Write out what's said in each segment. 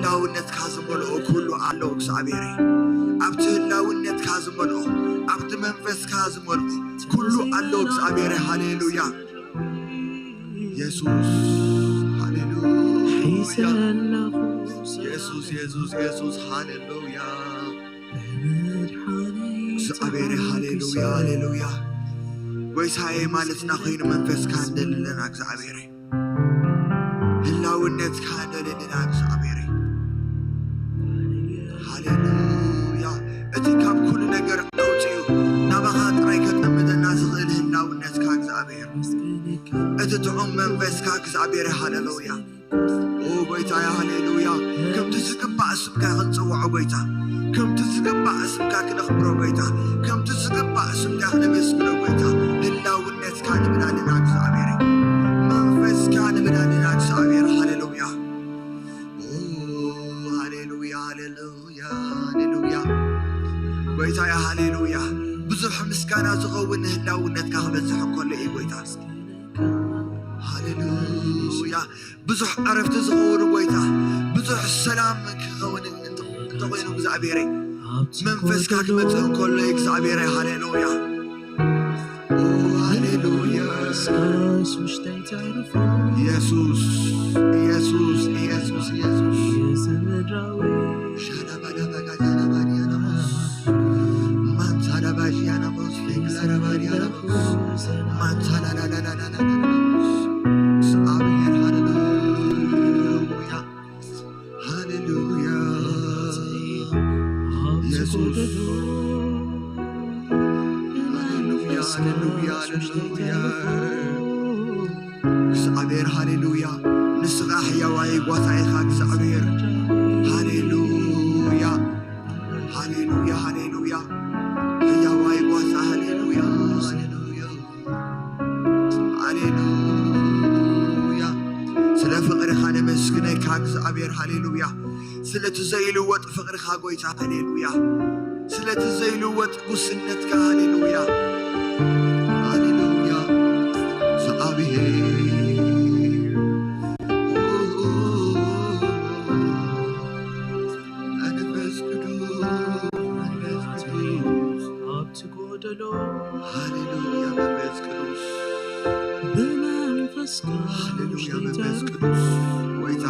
ህላውነትካ ዝመልኦ ኩሉ ኣሎ እግዚኣብሔር። ኣብቲ ህላውነትካ ዝመልኦ፣ ኣብቲ መንፈስካ ዝመልኦ ኩሉ ኣሎ እግዚኣብሔር። ሃሌሉያ የሱስ፣ ሃሌሉያ የሱስ፣ የሱስ፣ የሱስ፣ ሃሌሉያ እግዚኣብሔር፣ ሃሌሉያ፣ ሃሌሉያ። ጎይታዬ ማለትና ኮይኑ መንፈስካ እንደልለና እግዚኣብሔር፣ ህላውነትካ እንደልለና እግዚኣብሔር፣ ሃሌሉያ። እቲ ካብ ኩሉ ነገር ኣውፅኡ ናባኻ ጥራይ ከጠምተና ዝኽእል ህላውነትካ እግዚኣብሔር፣ እቲ ጥዑም መንፈስካ እግዚኣብሔር፣ ሃሌሉያ። ኦ ጎይታዬ፣ ሃሌሉያ። ከምቲ ዝግባእ ስምካ ክንጽውዖ ጎይታ፣ ከምቲ ዝግባእ ስምካ ክነኽብሮ ጎይታ፣ ከምቲ ዝግባእ ስምካ ክነመስግኖ ጎይታ፣ ህላውነትካ ንምላለና እግዚኣብሔር፣ መንፈስካ ንምላለና እግዚኣብሔር፣ ሃሌሉያ። ኦ ሃሌሉያ፣ ሃሌሉያ፣ ሃሌሉያ። ጎይታዬ፣ ሃሌሉያ። ብዙሕ ምስጋና ዝኸውን ንህላውነትካ ክበዝሕ እንከሎ እዩ ጎይታ። ሃሌሉያ። ብዙሕ ዕረፍቲ ዝኸውን ጎይታ፣ ብዙሕ ሰላም ክኸውን እንተ-፣ እንተኾይኑ እግዚኣብሔረይ፣ መንፈስካ ክመጽእ እንከሎ እግዚኣብሔረይ፣ ሃሌሉያ። ኦ፣ ሃሌሉያ። ኢየሱስ፣ ኢየሱስ፣ ኢየሱስ፣ ኢየሱስ። ሻዳባዳባጋዳላባዲያናሞስ፣ ማንታላባዲያናሞስ፣ ፌግላራባዲያናሞስ፣ ማንታላላላላላላላሞስ። እግዚአብሔር፣ ሃሌሉያ፣ ሃሌሉያ፣ ኢየሱስ፣ ሃሌሉያ፣ ሃሌሉያ፣ ሃሌሉያ። እግዚኣብሔር፣ ሃሌሉያ። ንስኻ ሕያዋይ ጓሳ ኢኻ እግዚኣብሔር። ሃሌሉያ፣ ሃሌሉያ፣ ሃሌሉያ። ሕያዋይ ጓሳ፣ ሃሌሉያ፣ ሃሌሉያ፣ ሃሌሉያ። ስለ ፍቕርኻ ነመስግነካ እግዚኣብሔር፣ ሃሌሉያ። ስለቲ ዘይልወጥ ፍቕርኻ ጎይታ፣ ሃሌሉያ። ስለቲ ዘይልወጥ ጉስነትካ፣ ሃሌሉያ፣ ሃሌሉያ። እግዚኣብሔር መንፈስ ቅዱስ፣ መንፈስ ቅዱስ፣ ኣብቲ ጎደሎ፣ ሃሌሉያ፣ መንፈስ ቅዱስ፣ ብመንፈስካ ሃሌሉያ፣ መንፈስ ቅዱስ፣ ጎይታ፣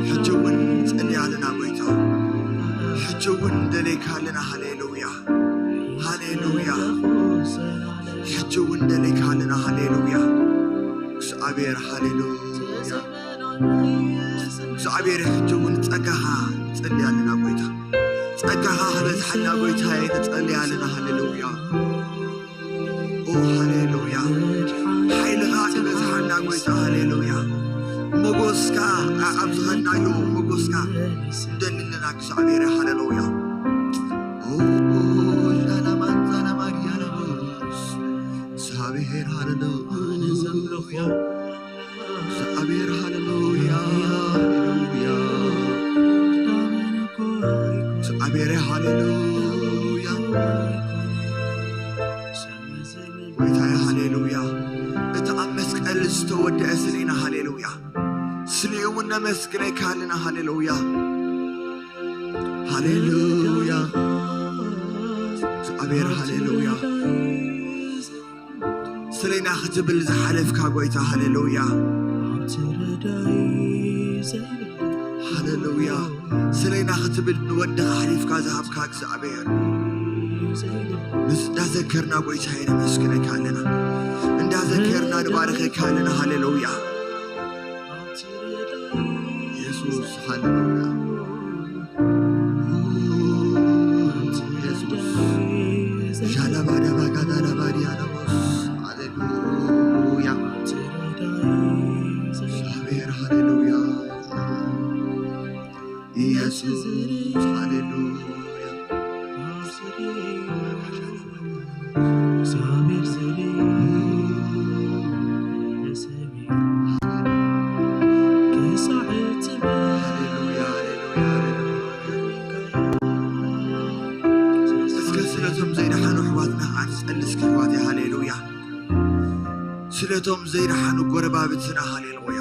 ሕጂ እውን ንጸሊ ኣለና፣ ጎይታ፣ ሕጂ እውን ንደልየካ ኣለና፣ ሃሌሉያ፣ ሃሌሉያ። ሕጂ እውን ንደልየካ ኣለና፣ ሃሌሉያ። እግዚኣብሔር፣ ሃሌሉያ። እግዚኣብሔር፣ ሕጂ እውን ጸጋኻ ንጸሊ ኣለና፣ ጎይታ። ጸጋኻ ክበዝሓልና፣ ጎይታዬ፣ ንጸሊ ኣለና፣ ሃሌሉያ። ኦ፣ ሃሌሉያ። ሓይልኻ ክበዝሓልና፣ ጎይታ፣ ሃሌሉያ። ሞጎስካ፣ ኣብ ዝኸድናዮ ሞጎስካ ንደሊ ኣለና፣ እግዚኣብሔር፣ ሃሌሉያ። ኦ፣ ላላማንዛናማርያናማስ፣ እግዚኣብሔር፣ ሃሌሉያ። እግዚኣብሔር፣ ሃሌሉያ፣ ሃሌሉያ። እግዚኣብሔር፣ ሃሌሉያ። ጎይታዬ፣ ሃሌሉያ። እቲ ኣብ መስቀል ዝተወደአ ስሌና፣ ሃሌሉያ። ስሊኡ እውን ነመስግነካ ኣለና፣ ሃሌሉያ፣ ሃሌሉያ። እግዚኣብሔር፣ ሃሌሉያ። ስሌና ክትብል ዝሓለፍካ ጎይታ፣ ሃሌሉያ፣ ሃሌሉያ። ስሌና ክትብል ንወድኻ ሓሊፍካ ዝሃብካ እግዚኣብሔር፣ ምስ እንዳዘከርና ጎይታዬ ነመስግነካ ኣለና፣ እንዳዘከርና ንባርኸካ ኣለና። ሃሌሉያ የሱስ፣ ሃሌሉያ። ኢየሱስ። ሻላባዳባጋዳላባዲያናቦስ። ሃሌሉያ። እግዚአብሔር፣ ሃሌሉያ። ኢየሱስ፣ ሃሌሉያ። እስከ ስለቶም ዘይደሓኑ ኣሕዋትና ኣንጸሊ እስኪ ኣሕዋተይ፣ ሃሌሉያ። ስለቶም ዘይደሓኑ ጎረባብትና፣ ሃሌሉያ።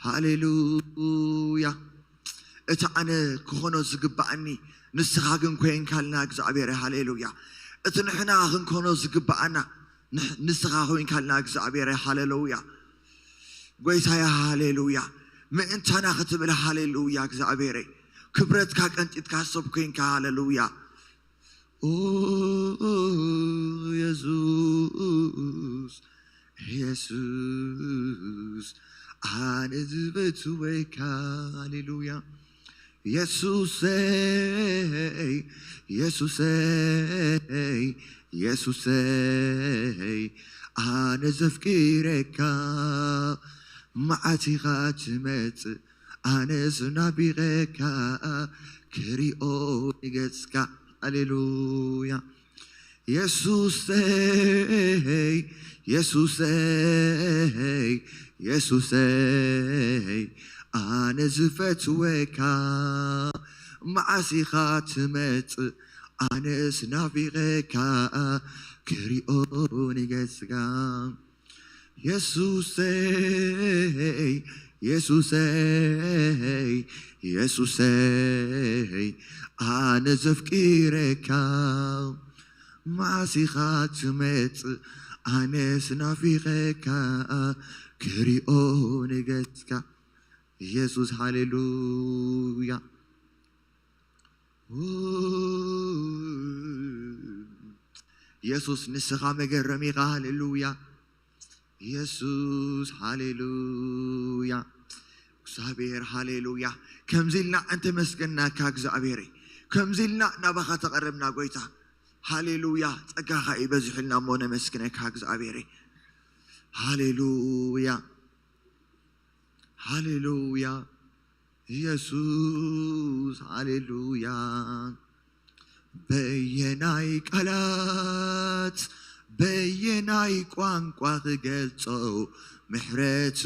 ሃሌሉያ። እቲ ኣነ ክኾኖ ዝግባኣኒ ንስኻ ግን ኮይንካልና እግዚኣብሔር፣ ሃሌሉያ። እቲ ንሕና ክንኮኖ ዝግባኣና ንሕ- ንስኻ ኮይንካልና እግዚኣብሔር፣ ሃሌሉያ። ጎይታየ፣ ሃሌሉያ። ምእንታና ክትብል፣ ሃሌሉያ እግዚኣብሔረይ። ክብረትካ ቀንጢጥካ ሰብ ኮይንካ፣ ሃሌሉያ። ኦ የሱስ፣ የሱስ፣ ኣነ ዝፈትወካ፣ ሃሌሉያ። የሱሰይ፣ የሱሰይ፣ የሱሰይ፣ ኣነ ዘፍቅረካ፣ መዓስ ኢኻ ትመጽእ? ኣነስ ናፊቐካ ክሪኦ ንገጽካ። ሃሌሉያ። የሱሰይ፣ የሱሰይ፣ የሱሰይ፣ ኣነ ዝፈትወካ፣ መዓስ ኢኻ ትመጽእ? ኣነስ ናፊቐካ ክሪኦ ንገጽካ። የሱሰይ፣ የሱሰይ፣ የሱሰይ፣ ኣነ ዘፍቅረካ፣ መዓስ ኢኻ ትመጽእ? ኣነስ ናፊቐካ ክሪኦ ንገጽካ። የሱስ፣ ሃሌሉያ። የሱስ፣ ንስኻ መገረም ኢኻ። ሃሌሉያ። የሱስ፣ ሃሌሉያ። እግዚኣብሔር፣ ሃሌሉያ። ከምዚ ኢልና እንተመስገናካ እግዚኣብሔረይ፣ ከምዚ ኢልና ናባኻ ተቐረብና ጎይታ፣ ሃሌሉያ። ጸጋኻ እዩ በዚሑልና እሞ ነመስግነካ እግዚኣብሔረይ። ሃሌሉያ፣ ሃሌሉያ። የሱስ፣ ሃሌሉያ። በየናይ ቃላት በየናይ ቋንቋ ክገልጾ ምሕረቱ?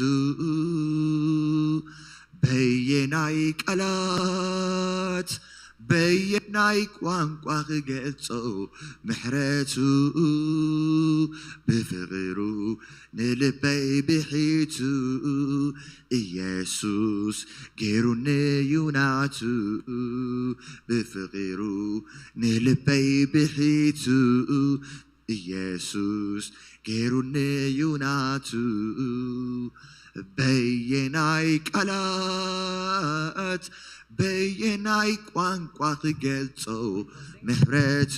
በየናይ ቃላት በየናይ ቋንቋ ክገልጾ ምሕረቱ? ብፍቕሩ ንልበይ ብሒቱ፣ ኢየሱስ ገይሩኒ እዩ ናቱ። ብፍቕሩ ንልበይ ብሒቱ፣ ኢየሱስ ገይሩኒ እዩ ናቱ። በየናይ ቃላት በየናይ ቋንቋ ክገልጾ ምሕረቱ?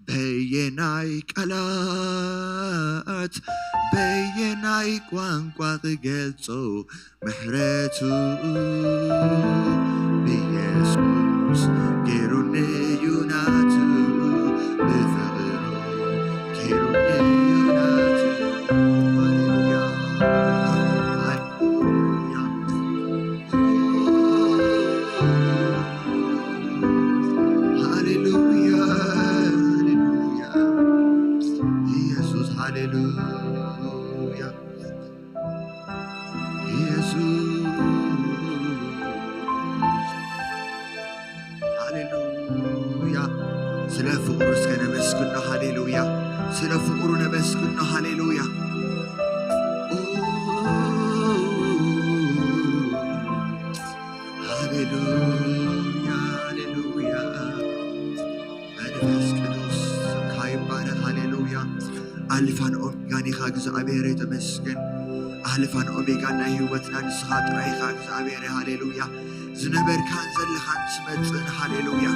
በየናይ ቃላት በየናይ ቋንቋ ክገልጾ ምሕረቱ? ብኢየሱስ ገይሩኒ እዩ ናቱ። ብፍቕሩ ገይሩኒ እዩ ናቱ። ሃሌሉያ፣ ሃሌሉያ። ሃሌሉያ፣ ሃሌሉያ። ኢየሱስ፣ ሃሌሉያ። ኢየሱስ፣ ሃሌሉያ። ስለ ፍቕሩ እስከ ነመስግኖ፣ ሃሌሉያ። ስለ ፍቕሩ ነመስግኖ፣ ሃሌሉያ። ሃሌሉያ፣ ሃሌሉያ። መንፈስ ቅዱስ ስምካ ይባረኽ። ሃሌሉያ። ኣልፋን ኦሜጋን ኢኻ እግዚኣብሔር፣ ተመስገን። ኣልፋን ኦሜጋን ናይ ህይወትና ንስኻ ጥራይ ኢኻ እግዚኣብሔር። ሃሌሉያ። ዝነበርካን ዘለኻን ትመጽእን። ሃሌሉያ።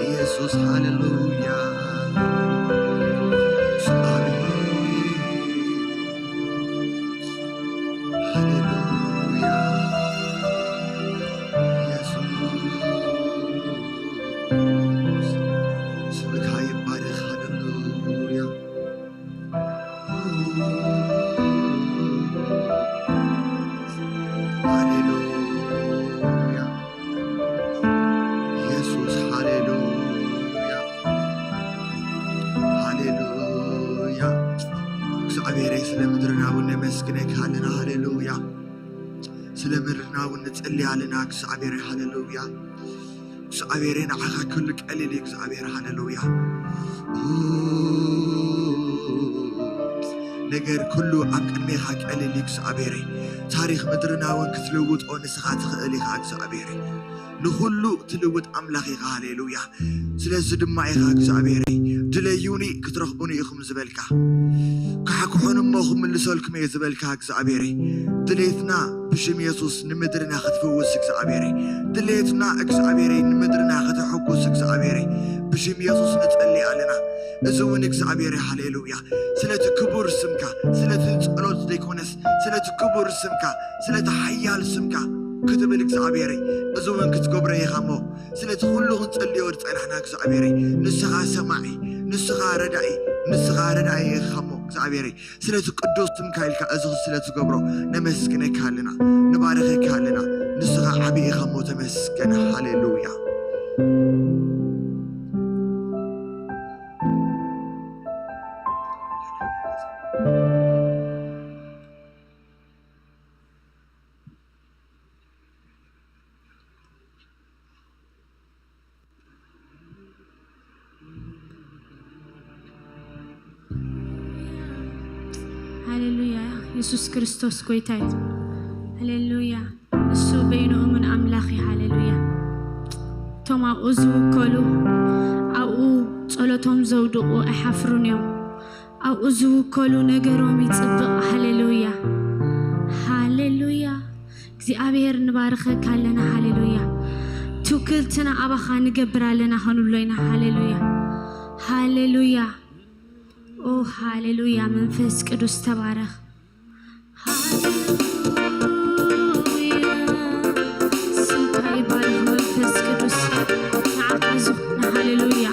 ኢየሱስ፣ ሃሌሉያ። ሃሌሉያ። ኢየሱስ፣ ስምካ ይባረኽ። ሃሌሉያ። ሃሌሉያ። ኢየሱስ፣ ሃሌሉያ። ሃሌሉያ። እግዚኣብሔረይ፣ ስለ ምድርና እውን ነመስግነካ ኣለና። ሃሌሉያ። ስለ ምድርና እውን ንጸሊ ኣለና። እግዚኣብሔረይ፣ ሃሌሉያ። እግዚኣብሔረይ፣ ንዓኻ ኩሉ ቀሊል እዩ። እግዚኣብሔር፣ ሃሌሉያ። ነገር ኩሉ ኣብ ቅድሜኻ ቀሊል እዩ እግዚኣብሔረይ። ታሪኽ ምድርና እውን ክትልውጦ ንስኻ ትኽእል ኢኻ እግዚኣብሔረይ። ንኹሉ ትልውጥ ኣምላኽ ኢኻ። ሃሌሉያ። ስለዚ ድማ ኢኻ እግዚኣብሔረይ፣ ድለዩኒ ክትረኽቡኒ ኢኹም ዝበልካ፣ ክሓኩሑኒ እሞ ክምልሰልኩም እየ ዝበልካ እግዚኣብሔረይ። ድሌትና ብሽም የሱስ ንምድርና ክትፍውስ እግዚኣብሔረይ፣ ድሌትና እግዚኣብሔረይ ንምድርና ከተሐጉስ እግዚኣብሔረይ፣ ብሽም የሱስ ንጸሊ ኣለና። እዚ እውን እግዚኣብሔር፣ ሃሌሉያ፣ ስለቲ ክቡር ስምካ፣ ስለቲ ጸሎት ዘይኮነስ ስለቲ ክቡር ስምካ፣ ስለቲ ሓያል ስምካ ክትብል እግዚኣብሔረይ፣ እዚ እውን ክትገብሮ ኢኻ እሞ፣ ስለቲ ኩሉ ክንጸልዮ ዝጸናሕና እግዚኣብሔረይ፣ ንስኻ ሰማዒ፣ ንስኻ ረዳኢ፣ ንስኻ ረዳኢ ኢኻ እሞ እግዚኣብሔረይ፣ ስለቲ ቅዱስ ስምካ ኢልካ እዚ ስለትገብሮ ነመስግነካ ኣለና፣ ንባረኸካ ኣለና። ንስኻ ዓቢ ኢኻ እሞ ተመስገን። ሃሌሉያ። ሃሌሉያ። የሱስ ክርስቶስ ጎይታ እዩ። ሃሌሉያ። ንሱ በይኑ እሙን ኣምላኽ እዩ። ሃሌሉያ። እቶም ኣብኡ ዝውከሉ፣ ኣብኡ ጸሎቶም ዘውድቑ ኣይሓፍሩን እዮም። ኣብኡ ዝውከሉ ነገሮም ይጽብቕ። ሃሌሉያ። ሃሌሉያ። እግዚኣብሔር ንባርኸካ ኣለና። ሃሌሉያ። ትውክልትና ኣባኻ ንገብር ኣለና ክንብሎ ኢና። ሃሌሉያ። ሃሌሉያ። ኦ ሃሌሉያ። መንፈስ ቅዱስ ተባረኽ። ሃሌሉያ። ስምካ ይባረኽ መንፈስ ቅዱስ። ንዓኻ ዝኾነ ሃሌሉያ።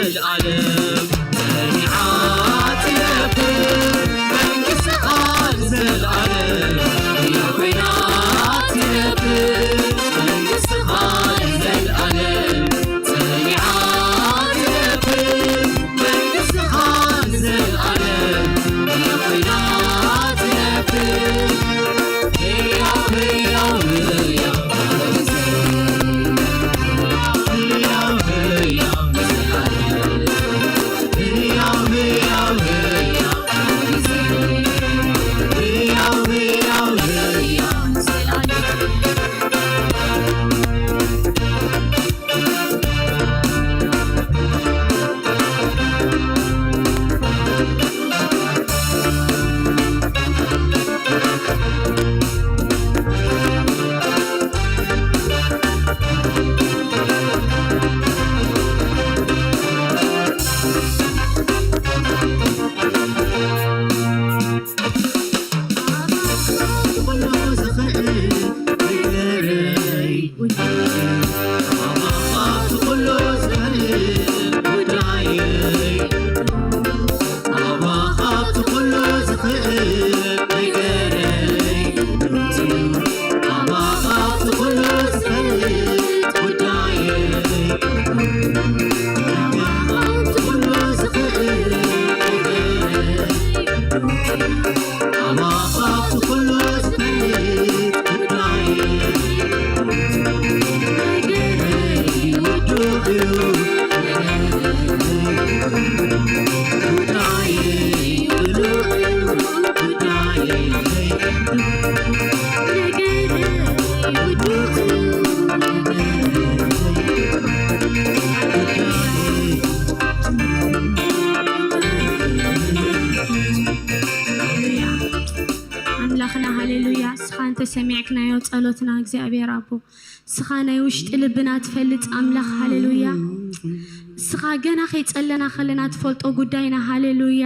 ዘልኣለም ጸኒዓ ትነብር፣ መንግስትኻ ንዘልኣለም ሕያው ኮይና ትነብር፣ መንግስትኻ ንዘልኣለም ጸኒዓ ትነብር፣ መንግስትኻ ንዘልኣለም ሕያው ኮይና ትነብር። ኣምላኽና ሃሌሉያ። እስኻ እንተሰሚዕክናዮ ጸሎትና እግዚኣብሔር ኣቦ፣ እስኻ ናይ ውሽጢ ልብና ትፈልጥ ኣምላኽ ሃሌሉያ። እስኻ ገና ከይጸለና ከለና ትፈልጦ ጉዳይና ሃሌሉያ።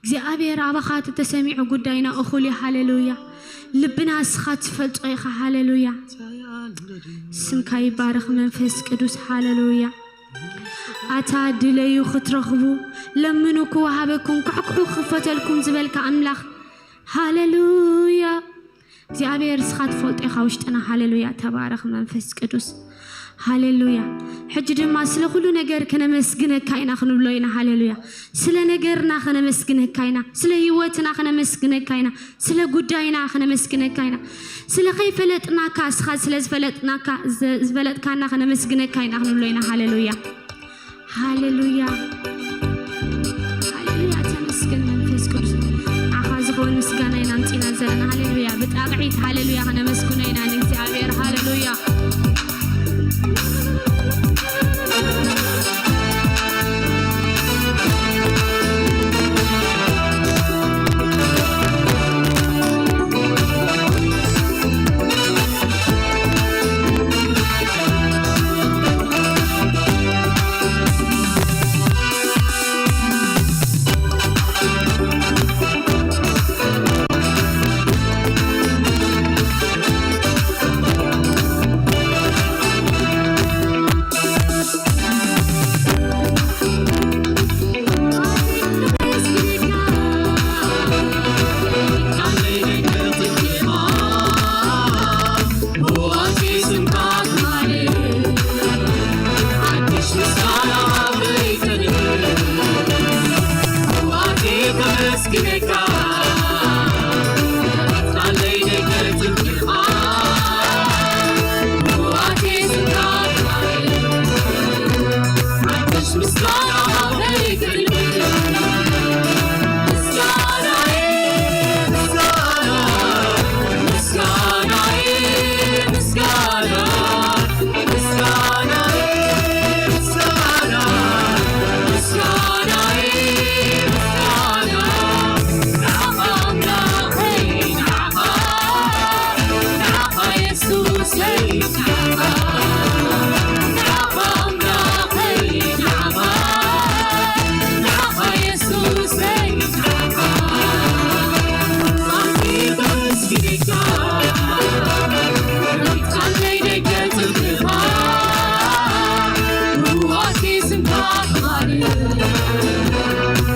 እግዚኣብሔር ኣባኻ ተተሰሚዑ ጉዳይና እኹል እዩ ሃሌሉያ። ልብና እስኻ ትፈልጦ ኢኻ ሃሌሉያ። ስምካ ይባረኽ መንፈስ ቅዱስ ሃሌሉያ። ኣታ ድለዩ ክትረኽቡ፣ ለምኑ ክወሃበኩም፣ ኳዕኩዑ ክኽፈተልኩም ዝበልካ ኣምላኽ ሃሌሉያ። እግዚኣብሔር እስኻ ትፈልጦ ኢኻ ውሽጥና። ሃሌሉያ ተባረኽ መንፈስ ቅዱስ። ሃሌሉያ። ሕጂ ድማ ስለ ኩሉ ነገር ከነመስግነካ ኢና ክንብሎ ኢና። ሃሌሉያ። ስለ ነገርና ከነመስግነካ ኢና፣ ስለ ህይወትና ከነመስግነካ ኢና፣ ስለ ጉዳይና ከነመስግነካ ኢና። ስለ ከይፈለጥናካ እስኻ ስለ ዝፈለጥናካ፣ ዝፈለጥካና ከነመስግነካ ኢና ክንብሎ ኢና። ሃሌሉያ። ሃሌሉያ። ሃሌሉያ ተመስገን መንፈስ ቅዱስ። ንዓኻ ዝኸውን ምስጋና ኢና ኣምፂና ዘለና። ሃሌሉያ ብጣቕዒት ሃሌሉያ ከነመስግኖ ኢና ንእግዚኣብሔር። ሃሌሉያ።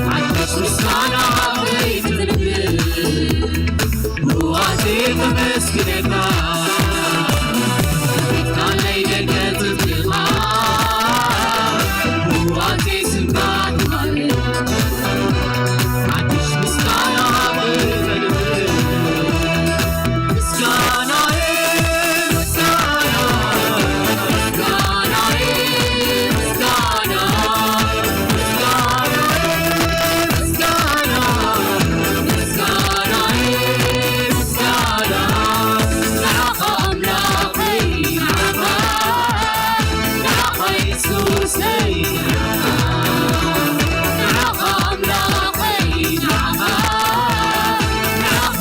ሓድሽ ምስጋና ከይትብል ብዋዜ ከመስግነካ። ቤትካለይ ደገ ጽድቅኻ ብዋዜ ስምካ ትባረክ። ሓድሽ ምስጋና ከይትብል ምስጋናዬ፣ ምስጋና፣ ምስጋናዬ፣ ምስጋና፣ ምስጋናዬ፣ ምስጋና፣ ምስጋናዬ፣ ምስጋና፣ ንዓኻ ኣምላኸይ፣ ንዓኻ፣ ንዓኻ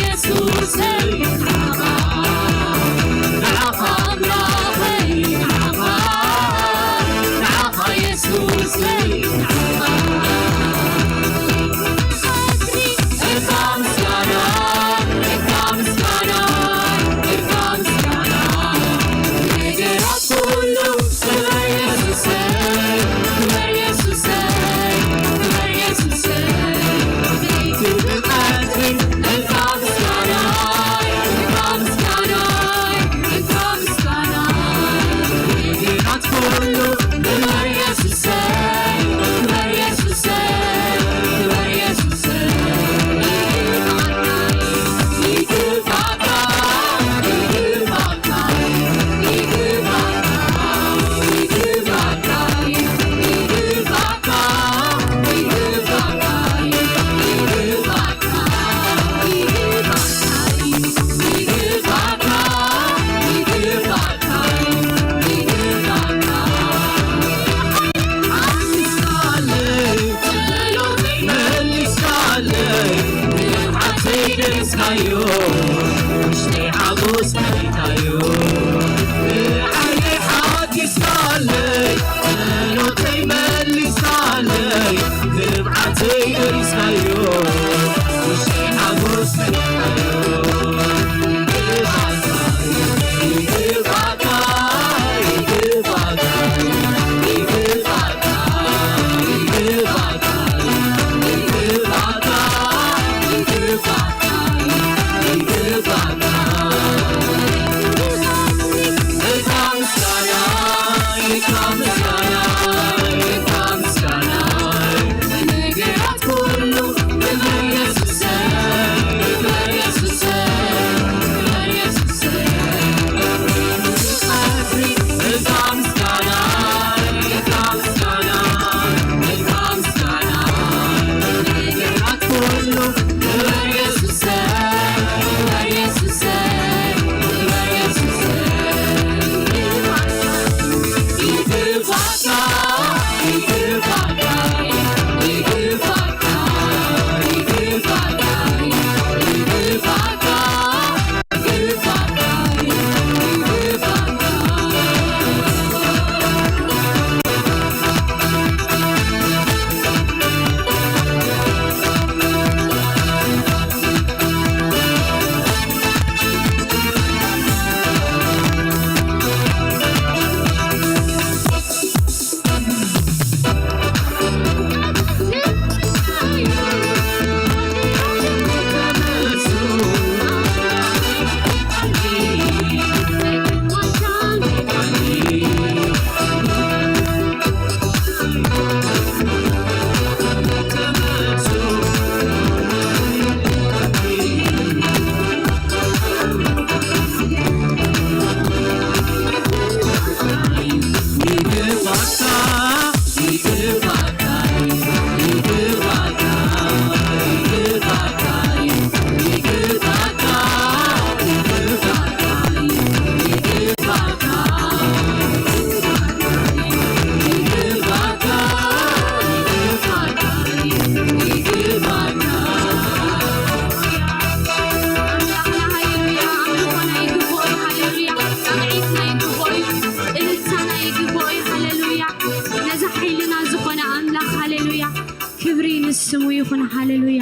የሱሰይ፣ ንዓኻ፣ ንዓኻ ኣምላኸይ፣ ንዓኻ፣ ንዓኻ የሱሰይ፣ ንዓኻ። ሓይልና ዝኾነ ኣምላኽ፣ ሃሌሉያ፣ ክብሪ ንስሙ ይኹን። ሃሌሉያ፣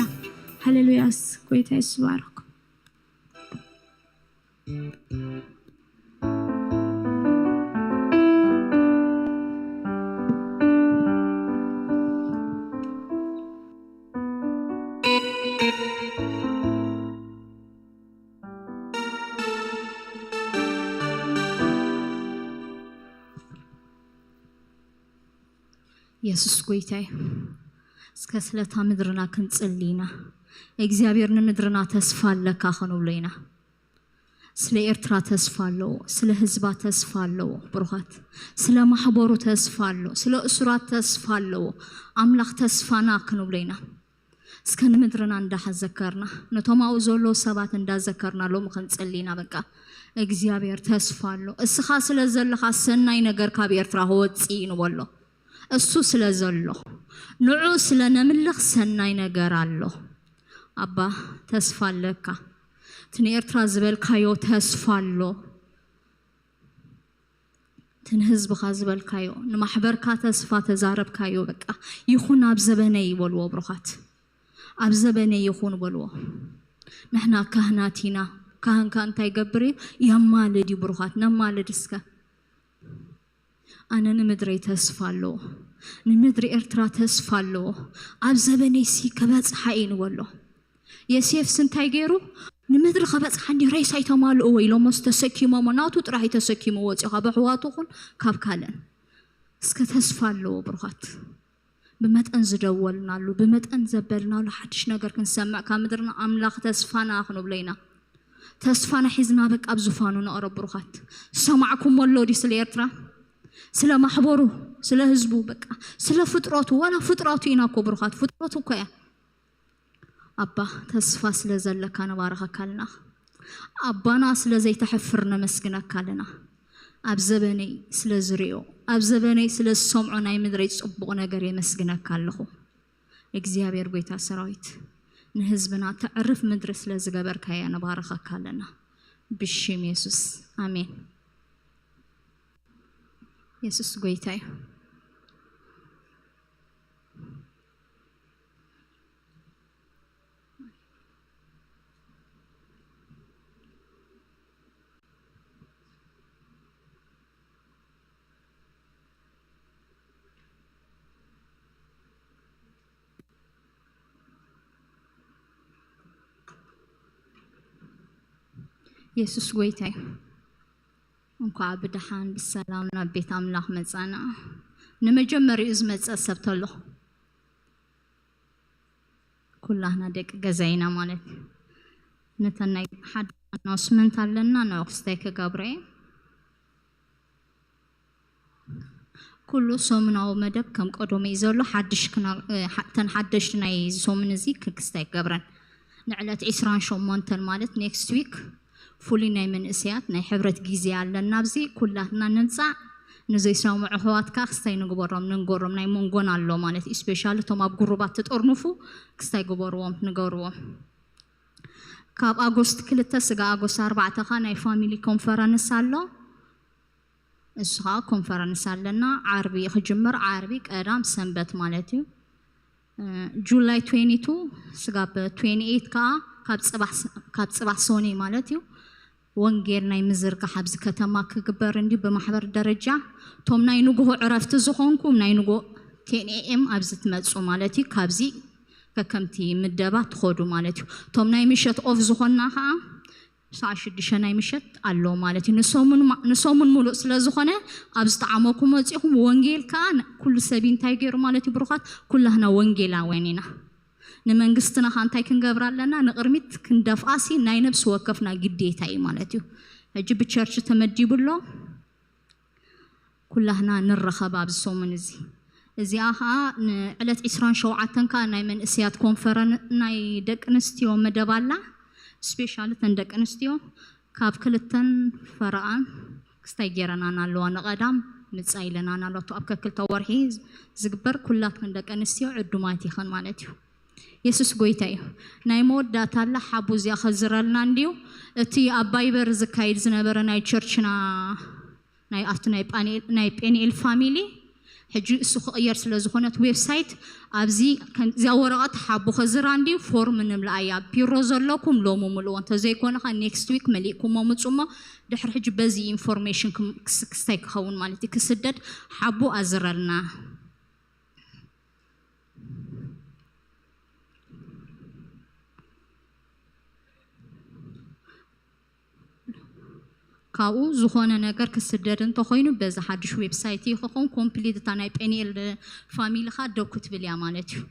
ሃሌሉያ። ስ-፣ ጎይታ የሱስ ይባረኩም። የሱስ ጎይታ እዩ። እስከ ስለታ ምድርና ክንጽሊ ኢና። እግዚኣብሔር ንምድርና ተስፋ ኣለካ ክንብሎ ኢና። ስለ ኤርትራ ተስፋ ኣለዎ፣ ስለ ህዝባ ተስፋ ኣለዎ። ብሩኻት፣ ስለ ማሕበሩ ተስፋ ኣለዎ፣ ስለ እሱራት ተስፋ ኣለዎ። ኣምላኽ ተስፋና ክንብሎ ኢና። እስከ ንምድርና እንዳዘከርና፣ ነቶም ኣብኡ ዘለዉ ሰባት እንዳዘከርና ሎሚ ክንጽሊ ኢና። በቃ እግዚኣብሔር ተስፋ ኣሎ። እስኻ ስለ ዘለኻ ሰናይ ነገር ካብ ኤርትራ ክወጽእ እዩ ንበሎ። እሱ ስለ ዘሎ፣ ንዑ ስለ ነምልኽ ሰናይ ነገር ኣሎ። ኣባ፣ ተስፋ ኣለካ። እቲ ንኤርትራ ዝበልካዮ ተስፋ ኣሎ። እቲ ንህዝብኻ ዝበልካዮ፣ ንማሕበርካ ተስፋ ተዛረብካዮ፣ በቃ ይኹን ኣብ ዘበነይ ይበልዎ ብሩኻት። ኣብ ዘበነይ ይኹን በልዎ። ንሕና ካህናት ኢና። ካህንካ እንታይ ይገብር እዩ? የማልድ እዩ ብሩኻት። ነማልድ እስከ። ኣነ ንምድረይ ተስፋ ኣለዎ። ንምድሪ ኤርትራ ተስፋ ኣለዎ። ኣብ ዘበነይሲ ከበጽሓ እዩ ንበሎ። የሴፍስ እንታይ ገይሩ? ንምድሪ ከበጽሓ እንዲ ሬሳ ይተማልእዎ ኢሎሞስ ተሰኪሞሞ፣ ናቱ ጥራሕ እዩ ተሰኪሙ ወጺኡ፣ ካብ ኣሕዋቱ ኹን ካብ ካልእን። እስከ ተስፋ ኣለዎ ብሩኻት። ብመጠን ዝደወልናሉ፣ ብመጠን ዘበልናሉ ሓድሽ ነገር ክንሰምዕ ካብ ምድርና ኣምላኽ ተስፋና ክንብሎ ኢና። ተስፋና ሒዝና በቃ ኣብ ዙፋኑ ነቕርብ ብሩኻት። ዝሰማዕኩሞ ኣሎ ድዩ ስለ ኤርትራ? ስለ ማሕበሩ፣ ስለ ህዝቡ፣ በቃ ስለ ፍጥረቱ፣ ዋላ ፍጥረቱ ኢና እኮ ብሩኻት፣ ፍጥረቱ እኮ እያ። ኣባ፣ ተስፋ ስለ ዘለካ ንባርኸካ ኣለና። ኣባና ስለ ዘይተሐፍር ነመስግነካ ኣለና። ኣብ ዘበነይ ስለ ዝሪኦ፣ ኣብ ዘበነይ ስለ ዝሰምዖ ናይ ምድረይ ጽቡቕ ነገር የመስግነካ ኣለኹ። እግዚኣብሔር ጎይታ ሰራዊት፣ ንህዝብና ተዕርፍ ምድሪ ስለ ዝገበርካያ ንባርኸካ ኣለና። ብሽም የሱስ፣ ኣሜን። የሱስ ጎይታ እዩ። የሱስ ጎይታ እዩ። እንኳዕ ብደሓን ብሰላም ናብ ቤት ኣምላኽ መጻና። ንመጀመሪኡ ዝመጸ ሰብ ተሎ ኩላህና ደቂ ገዛ ኢና ማለት እዩ። ነተን ናይ ሓደ ኣናውስመንት ኣለና፣ ንዕኡ ክስታይ ክገብረ እየ። ኩሉ ሰሙናዊ መደብ ከም ቀደሙ እዩ ዘሎ። ሓድሽ ክና-፣ እ፣ ሓ-፣ እተን ሓደሽቲ ናይ ሰሙን እዚ ክክስታይ ክገብረን። ንዕለት ዒስራን ሸሞንተን ማለት ኔክስት ዊክ ፍሉይ ናይ መንእሰያት ናይ ሕብረት ግዜ ኣለና። ኣብዚ ኩላትና ንምጻእ፣ ንዘይሰምዑ ኣሕዋት ከኣ ክስታይ ንግበሮም፣ ንንገሮም። ናይ መንጎና ኣሎ ማለት እዩ። ስፔሻሊ እቶም ኣብ ጉሩባት ትጠርንፉ ክስታይ ግበርዎም፣ ንገርዎም። ካብ ኣጎስት ክልተ ስጋ ኣጎስት ኣርባዕተ ከኣ ናይ ፋሚሊ ኮንፈረንስ ኣሎ። እሱ ከኣ ኮንፈረንስ ኣለና። ዓርቢ እዩ ክጅምር፣ ዓርቢ፣ ቀዳም፣ ሰንበት ማለት እዩ። እ፣ ጁላይ ትዌንቲ ቱ ስጋብ ትዌንቲ ኤይት ከኣ ካብ ጽባሕ ስ-፣ ካብ ጽባሕ ሶኒ ማለት እዩ። ወንጌል ናይ ምዝርጋሕ ኣብዚ ከተማ ክግበር እንድዩ ብማሕበር ደረጃ። እቶም ናይ ንግሆ ዕረፍቲ ዝኾንኩም ናይ ንግሆ ቴን ኤ ኤም ኣብዚ ትመጹ ማለት እዩ። ካብዚ ከከምቲ ምደባ ትኸዱ ማለት እዩ። እቶም ናይ ምሸት ኦፍ ዝኾንና ከኣ ሰዓት ሽዱሽተ ናይ ምሸት ኣሎ ማለት እዩ። ንሰሙን ማ-፣ ንሰሙን ሙሉእ ስለ ዝኾነ ኣብ ዝጠዓመኩም ወጺኹም ወንጌል ከኣ ን-፣ ኩሉ ሰብ እንታይ ገይሩ ማለት እዩ ብሩኻት? ኩላህና ወንጌላውያን ኢና። ንመንግስትና ከኣ እንታይ ክንገብር ኣለና? ንቕድሚት ክንደፍኣሲ ናይ ነብሲ ወከፍና ግዴታ እዩ ማለት እዩ። ሕጂ ብቸርች ተመዲቡ ኣሎ። ኩላህና ንረኸብ ኣብዚ ሰሙን እዚ። እዚኣ ኸኣ ንዕለት ዒስራን ሸውዓተን ከኣ ናይ መንእሰያት ኮንፈረን ናይ ደቂ ኣንስትዮ መደብ ኣላ። ስፔሻሊ እተን ደቂ ኣንስትዮ ካብ ክልተን ፈረቓን ክስታይ ገይረናን ኣለዋ። ንቐዳም ምጻ ኢለናን ኣለዋ። ኣብ ከክልተ ወርሒ ዝግበር ኩላትክን ደቂ ኣንስትዮ ዕዱማት ኢኽን ማለት እዩ። የሱስ ጎይታ እዩ። ናይ መወዳእታ ኣላ ሓቡ እዚኣ ከዝረልና እንድዩ። እቲ ኣብ ቫይበር ዝካየድ ዝነበረ ናይ ቸርችና ናይ ኣብቲ ናይ ጳኒኤል፣ ናይ ጴኒኤል ፋሚሊ ሕጂ እሱ ክቕየር ስለ ዝኾነት ዌብሳይት ኣብዚ ከምዚኣ ወረቐት ሓቡ ኸዝራ እንዲ ፎርም ንምልኣያ ቢሮ ዘለኩም ሎሚ ምልእዎ፣ እንተዘይኮነ ኸ ኔክስት ዊክ መሊእኩሞ ምጹሞ። ድሕሪ ሕጂ በዚ ኢንፎርሜሽን ክስታይ ክኸውን ማለት እዩ። ክስደድ ሓቡ ኣዝረልና። ካብኡ ዝኾነ ነገር ክስደድ እንተኾይኑ በዚ ሓድሽ ዌብሳይት እዩ ክኸውን። ኮምፕሊት እታ ናይ ጴኒኤል ፋሚሊ ኻ ደው ክትብል እያ ማለት እዩ።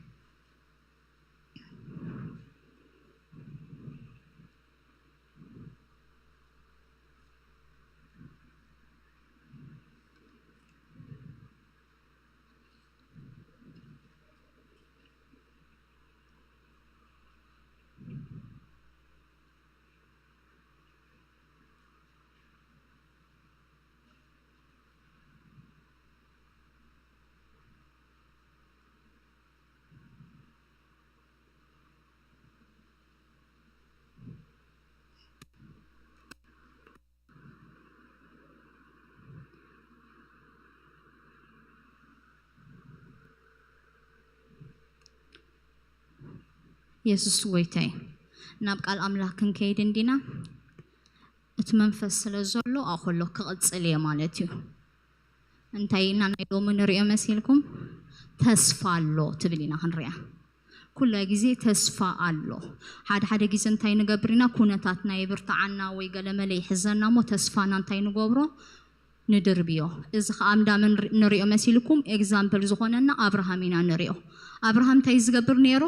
የሱስ ጎይታ እዩ። ናብ ቃል ኣምላኽ ክንከይድ እንዲና። እቲ መንፈስ ስለ ዘሎ ኣኸሎ ክቕጽል እየ ማለት እዩ። እንታይ ኢና ናይ ሎሚ ንሪኦ መሲልኩም? ተስፋ ኣሎ ትብል ኢና ክንሪኣ። ኩላ ግዜ ተስፋ ኣሎ። ሓደ ሓደ ግዜ እንታይ ንገብር ኢና? ኩነታትና የብርትዓና ወይ ገለመለ ይሕዘና እሞ ተስፋና እንታይ ንገብሮ? ንድርብዮ። እዚ ኸዓ እንዳ መን ንሪኦ መሲልኩም? ኤግዛምፕል ዝኾነና ኣብርሃም ኢና ንሪኦ። ኣብርሃም እንታይ ዝገብር ነይሩ?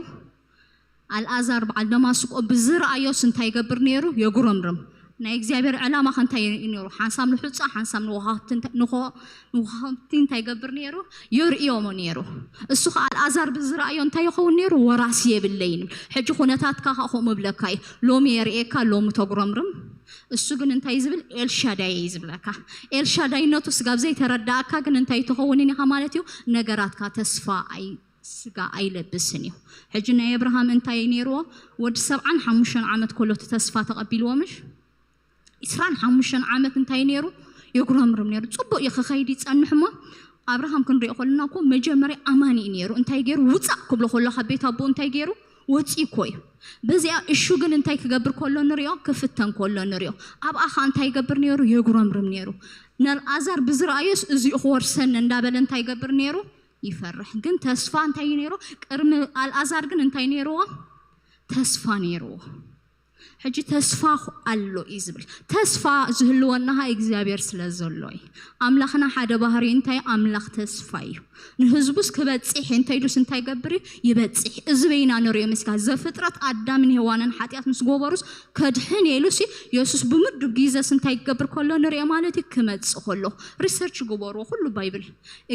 ኣልኣዛር በዓል ደማስቆ ብዝረኣዮስ እንታይ ይገብር ነይሩ? የጉረምርም። ናይ እግዚኣብሔር ዕላማ ከ እንታይ እዩ ነይሩ? ሓንሳብ ንሑፃ፣ ሓንሳብ ንወሃብቲ እንታይ- ንኾ- ንወሃብቲ እንታይ ይገብር ነይሩ? የርእዮሞ ነይሩ። እሱ ኸ ኣልኣዛር ብዝረኣዮ እንታይ ይኸውን ነይሩ? ወራሲ የብለይን። ሕጂ ኩነታትካ ኸ ከምኡ ብለካ እዩ። ሎሚ የርእየካ፣ ሎሚ ተጉረምርም። እሱ ግን እንታይ ዝብል? ኤልሻዳይ እዩ ዝብለካ። ኤልሻዳይነቱ ስጋብ ዘይተረዳእካ ግን እንታይ ትኸውንን ኢኻ ማለት እዩ? ነገራትካ ተስፋ ኣይ- ስጋ ኣይለብስን እዩ። ሕጂ ናይ ኣብርሃም እንታይ ነይርዎ? ወዲ ሰብዓን ሓሙሽተን ዓመት ከሎ እቲ ተስፋ ተቐቢልዎ ምሽ? ዕስራን ሓሙሽተን ዓመት እንታይ ነይሩ? የጉረምርም ነይሩ። ጽቡቕ እዩ ክኸይድ ይጸንሕ እሞ ኣብርሃም ክንሪኦ ከለና እኮ መጀመርያ ኣማኒ እዩ ነይሩ። እንታይ ገይሩ? ውጻእ ክብሎ ከሎ ካብ ቤት ኣቦኡ እንታይ ገይሩ? ወጺኡ እኮ እዩ። በዚኣ እሹ ግን እንታይ ክገብር ከሎ ንሪኦ? ክፍተን ከሎ ንሪኦ። ኣብኣ ኸኣ እንታይ ይገብር ነይሩ? የጉረምርም ነይሩ። ነልኣዛር ብዝረኣዮስ እዚኡ ክወርሰኒ እንዳበለ እንታይ ይገብር ነይሩ? ይፈርሕ። ግን ተስፋ እንታይ እዩ ነይሩ? ቅድሚ ኣልኣዛር ግን እንታይ ነይርዎ? ተስፋ ነይርዎ። ሕጂ ተስፋ ኣሎ እዩ ዝብል። ተስፋ ዝህልወና ኸኣ እግዚኣብሔር ስለ ዘሎ እዩ። ኣምላኽና ሓደ ባህሪ እንታይ? ኣምላኽ ተስፋ እዩ። ንህዝቡስ ክበጽሕ እንታይ ኢሉስ እንታይ ይገብር እዩ? ይበጽሕ። እዚ በይና ንሪኦ ምስካ ዘፍጥረት ኣዳምን ሄዋንን ሓጢኣት ምስ ጎበሩስ ከድሕን ኢሉሲ የሱስ ብምዱብ ጊዘስ እንታይ ክገብር ከሎ ንሪኦ ማለት እዩ? ክመጽእ ከሎ። ሪሰርች ግበርዎ ኩሉ ባይብል።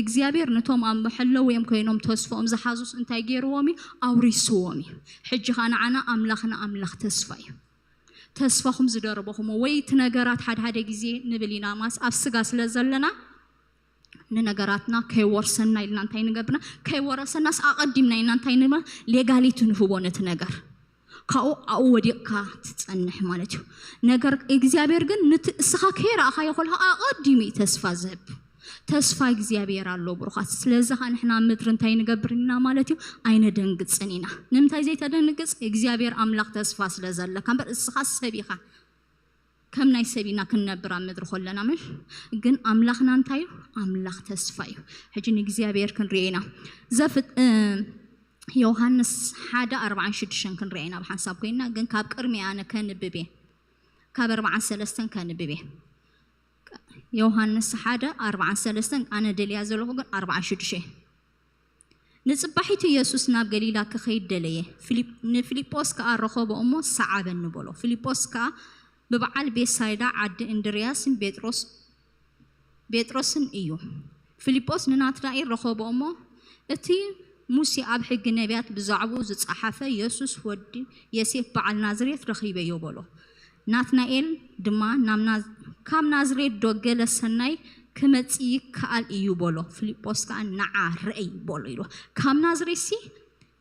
እግዚኣብሔር ነቶም ኣብ መሐለዊኦም ኮይኖም ተስፍኦም ዝሓዙስ እንታይ ገይርዎም እዩ? ኣውሪስዎም እዩ። ሕጂ ኸኣ ንዓና ኣምላኽና ኣምላኽ ተስፋ እዩ። ተስፋኹም ዝደረበኹሞ ወይ እቲ ነገራት ሓደ ሓደ ግዜ ንብል ኢና ማስ ኣብ ስጋ ስለ ዘለና ንነገራትና ከይወርሰና ኢልና እንታይ ንገብርና? ከይወረሰናስ ኣቐዲምና ኢና እንታይ ንብል? ሌጋሊቲ ንህቦ ነቲ ነገር። ካብኡ ኣብኡ ወዲቕካ ትጸንሕ ማለት እዩ። ነገር እግዚኣብሔር ግን ንቲ እስኻ ከይረኣኻዮ ከለኻ ኣቐዲሙ እዩ ተስፋ ዝህብ። ተስፋ እግዚኣብሔር ኣሎ ብሩኻት። ስለዚ ኸዓ ንሕና ኣብ ምድሪ እንታይ ንገብር ኢና ማለት እዩ? ኣይነደንግጽን ኢና። ንምንታይ ዘይተደንግጽ? እግዚኣብሔር ኣምላኽ ተስፋ ስለ ዘለካ እምበር እስኻ ሰብ ኢኻ። ከም ናይ ሰብ ኢና ክንነብር ኣብ ምድሪ ከለና ምሽ ግን ኣምላኽና እንታይ እዩ? ኣምላኽ ተስፋ እዩ። ሕጂ ንእግዚኣብሔር ክንሪኦ ኢና። ዘፍጥ እ፣ ዮሃንስ ሓደ ኣርባዓን ሽዱሽተን ክንሪኦ ኢና ብሓንሳብ ኮይና ግን ካብ ቅድሚ ኣነ ከንብብ እየ። ካብ ኣርባዓን ሰለስተን ከንብብ እየ። ዮሃንስ ሓደ ኣርባዓን ሰለስተን ኣነ ደልያ ዘለኹ ግን ኣርባዓን ሽዱሽተ። ንጽባሒቱ የሱስ ናብ ገሊላ ክኸይድ ደለየ። ፊልፕ- ንፊልጶስ ከኣ ረኸቦ እሞ ሰዓበኒ በሎ። ፊልጶስ ከኣ ብበዓል ቤትሳይዳ ዓዲ እንድርያስን ጴጥሮስ ጴጥሮስን እዩ። ፊልጶስ ንናትናኤል ረኸቦ እሞ እቲ ሙሴ ኣብ ሕጊ ነቢያት ብዛዕባኡ ዝጸሓፈ የሱስ ወዲ የሴፍ በዓል ናዝሬት ረኺበዮ በሎ። ናትናኤል ድማ ናብ ናዝ- ካብ ናዝሬት ዶ ገለ ሰናይ ክመጽእ ይከኣል እዩ በሎ። ፊልጶስ ከኣ ንዓ ርኣይ በሎ ኢሉ። ካብ ናዝሬት ሲ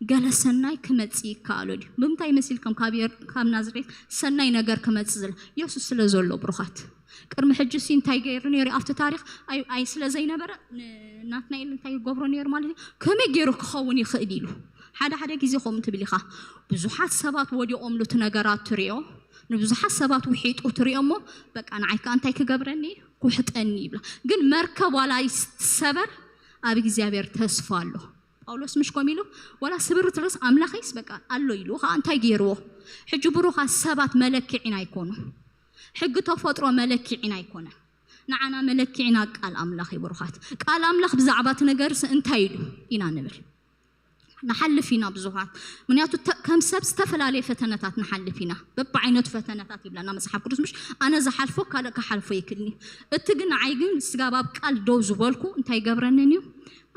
ገለ ሰናይ ክመጽእ ይከኣሎ ድዩ? ብምንታይ መሲልኩም ካብ የር-፣ ካብ ናዝሬት ሰናይ ነገር ክመጽእ ዝል? የሱስ ስለ ዘሎ፣ ብሩኻት። ቅድሚ ሕጂ ሲ እንታይ ገይሩ ነይሩ ኣብቲ ታሪኽ? ኣይ፣ ኣይ ስለ ዘይነበረ ን-፣ ናትናኤል እንታይ ይገብሮ ነይሩ ማለት እዩ? ከመይ ገይሩ ክኸውን ይኽእል ኢሉ። ሓደ ሓደ ግዜ ከምኡ ትብል ኢኻ። ብዙሓት ሰባት ወዲቖምሉ እቲ ነገራት ትሪኦ፣ ንብዙሓት ሰባት ውሒጡ ትሪኦ እሞ፣ በቃ ንዓይ ከኣ እንታይ ክገብረኒ? ክውሕጠኒ ይብላ። ግን መርከብ ዋላ ይሰበር፣ ኣብ እግዚኣብሔር ተስፋ ኣሎ። ጳውሎስ ምሽ ኮም ኢሉ፣ ዋላ ስብር ትርስ ኣምላኸይስ በቃ ኣሎ ኢሉ። ከዓ እንታይ ገይርዎ? ሕጂ ብሩኻ ሰባት መለክዒና ኣይኮኑ። ሕጊ ተፈጥሮ መለክዒና ኣይኮነ። ንዓና መለክዒና ቃል ኣምላኽ እዩ። ብሩኻት፣ ቃል ኣምላኽ ብዛዕባ እቲ ነገርስ እንታይ ኢሉ ኢና ንብል? ንሓልፍ ኢና ብዙሓት። ምክንያቱ ተ-፣ ከም ሰብ ዝተፈላለየ ፈተነታት ንሓልፍ ኢና። በብዓይነቱ ፈተነታት ይብለና መጽሓፍ ቅዱስ። ምሽ ኣነ ዝሓልፎ ካልእ ክሓልፎ ይክልኒ። እቲ ግን ንዓይ ግን ስጋብ ኣብ ቃል ደው ዝበልኩ እንታይ ይገብረንን እዩ?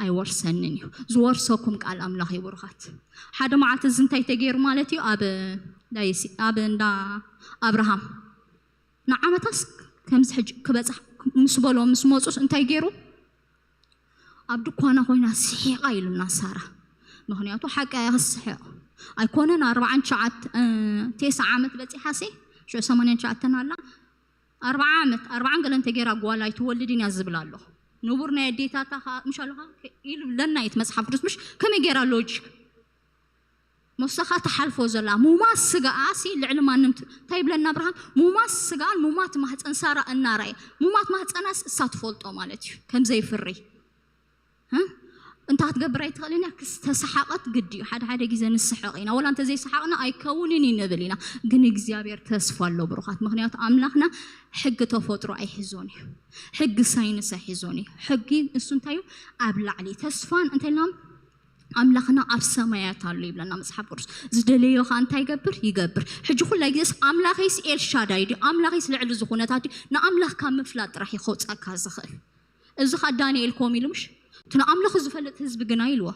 ኣይወርሰንን እዩ። ዝወርሰኩም ቃል ኣምላኽ እዩ። ብሩኻት፣ ሓደ መዓልቲ እዚ እንታይ ተገይሩ ማለት እዩ? ኣብ ዳይሲ፣ ኣብ እንዳ ኣብርሃም ንዓመታስ ከምዚ ሕጂ ክበጽሕ ምስ በሎ ምስ መጹስ እንታይ ገይሩ? ኣብ ድኳና ኮይና ስሒቓ ኢሉና ሳራ። ምኽንያቱ ሓቂ እያ ክስሕቕ። ኣይኮነን ኣርባዓን ትሽዓተ፣ እ፣ ቴስዓ ዓመት በጺሓ ሲ፣ ሽዑ ሰማንያን ትሽዓተን ኣላ። ኣርብዓ ዓመት፣ ኣርብዓን ገለን ተገይራ ጓል ኣይትወልድን እያ ዝብል ኣሎ። ንቡር ናይ ኣዴታታ ኸ-፣ ምሽ ኣለኻ ኢሉ ለና እዩ እቲ መጽሓፍ ቅዱስ። ምሽ ከመይ ገይራ ሎጂክ መሰኻ ትሓልፎ ዘላ ሙማት ስጋኣ ሲ ልዕሊ ማንም ት-፣ እንታይ ይብለና ኣብርሃም? ሙማት ስጋኣን ሙማት ማህፀን ሳራ እናራየ፣ ሙማት ማህፀናስ እሳ ትፈልጦ ማለት እዩ፣ ከም ዘይፍሪ። እ? እንታ ክትገብር ኣይትኽእልን እያ። ክስ ተሰሓቐት ግዲ እዩ። ሓደ ሓደ ግዜ ንስሕቕ ኢና። ወላ እንተ ዘይሰሓቕና ኣይከውንን እዩ ንብል ኢና። ግን እግዚኣብሔር ተስፋ ኣሎ ብሩኻት። ምኽንያቱ ኣምላኽና ሕጊ ተፈጥሮ ኣይሕዞን እዩ። ሕጊ ሳይንስ ኣይሕዞን እዩ። ሕጊ እሱ እንታይ እዩ? ኣብ ላዕሊ ተስፋን እንታይ ኢልና ኣምላኽና ኣብ ሰማያት ኣሎ ይብለና መጽሓፍ ቅዱስ። ዝደለዮ ኸኣ እንታይ ይገብር? ይገብር። ሕጂ ኩላይ ግዜስ ኣምላኸይስ ኤልሻዳይ ድዩ? ኣምላኸይስ ልዕሊ ዝኾነታት ድዩ? ንኣምላኽካ ምፍላጥ ጥራሕ እዩ ከውጻካ ዝኽእል። እዚ ኸኣ ዳንኤል ኮም ኢሉ ምሽ? እቲ ንኣምላኹ ዝፈልጥ ህዝቢ ግና ኢልዎ።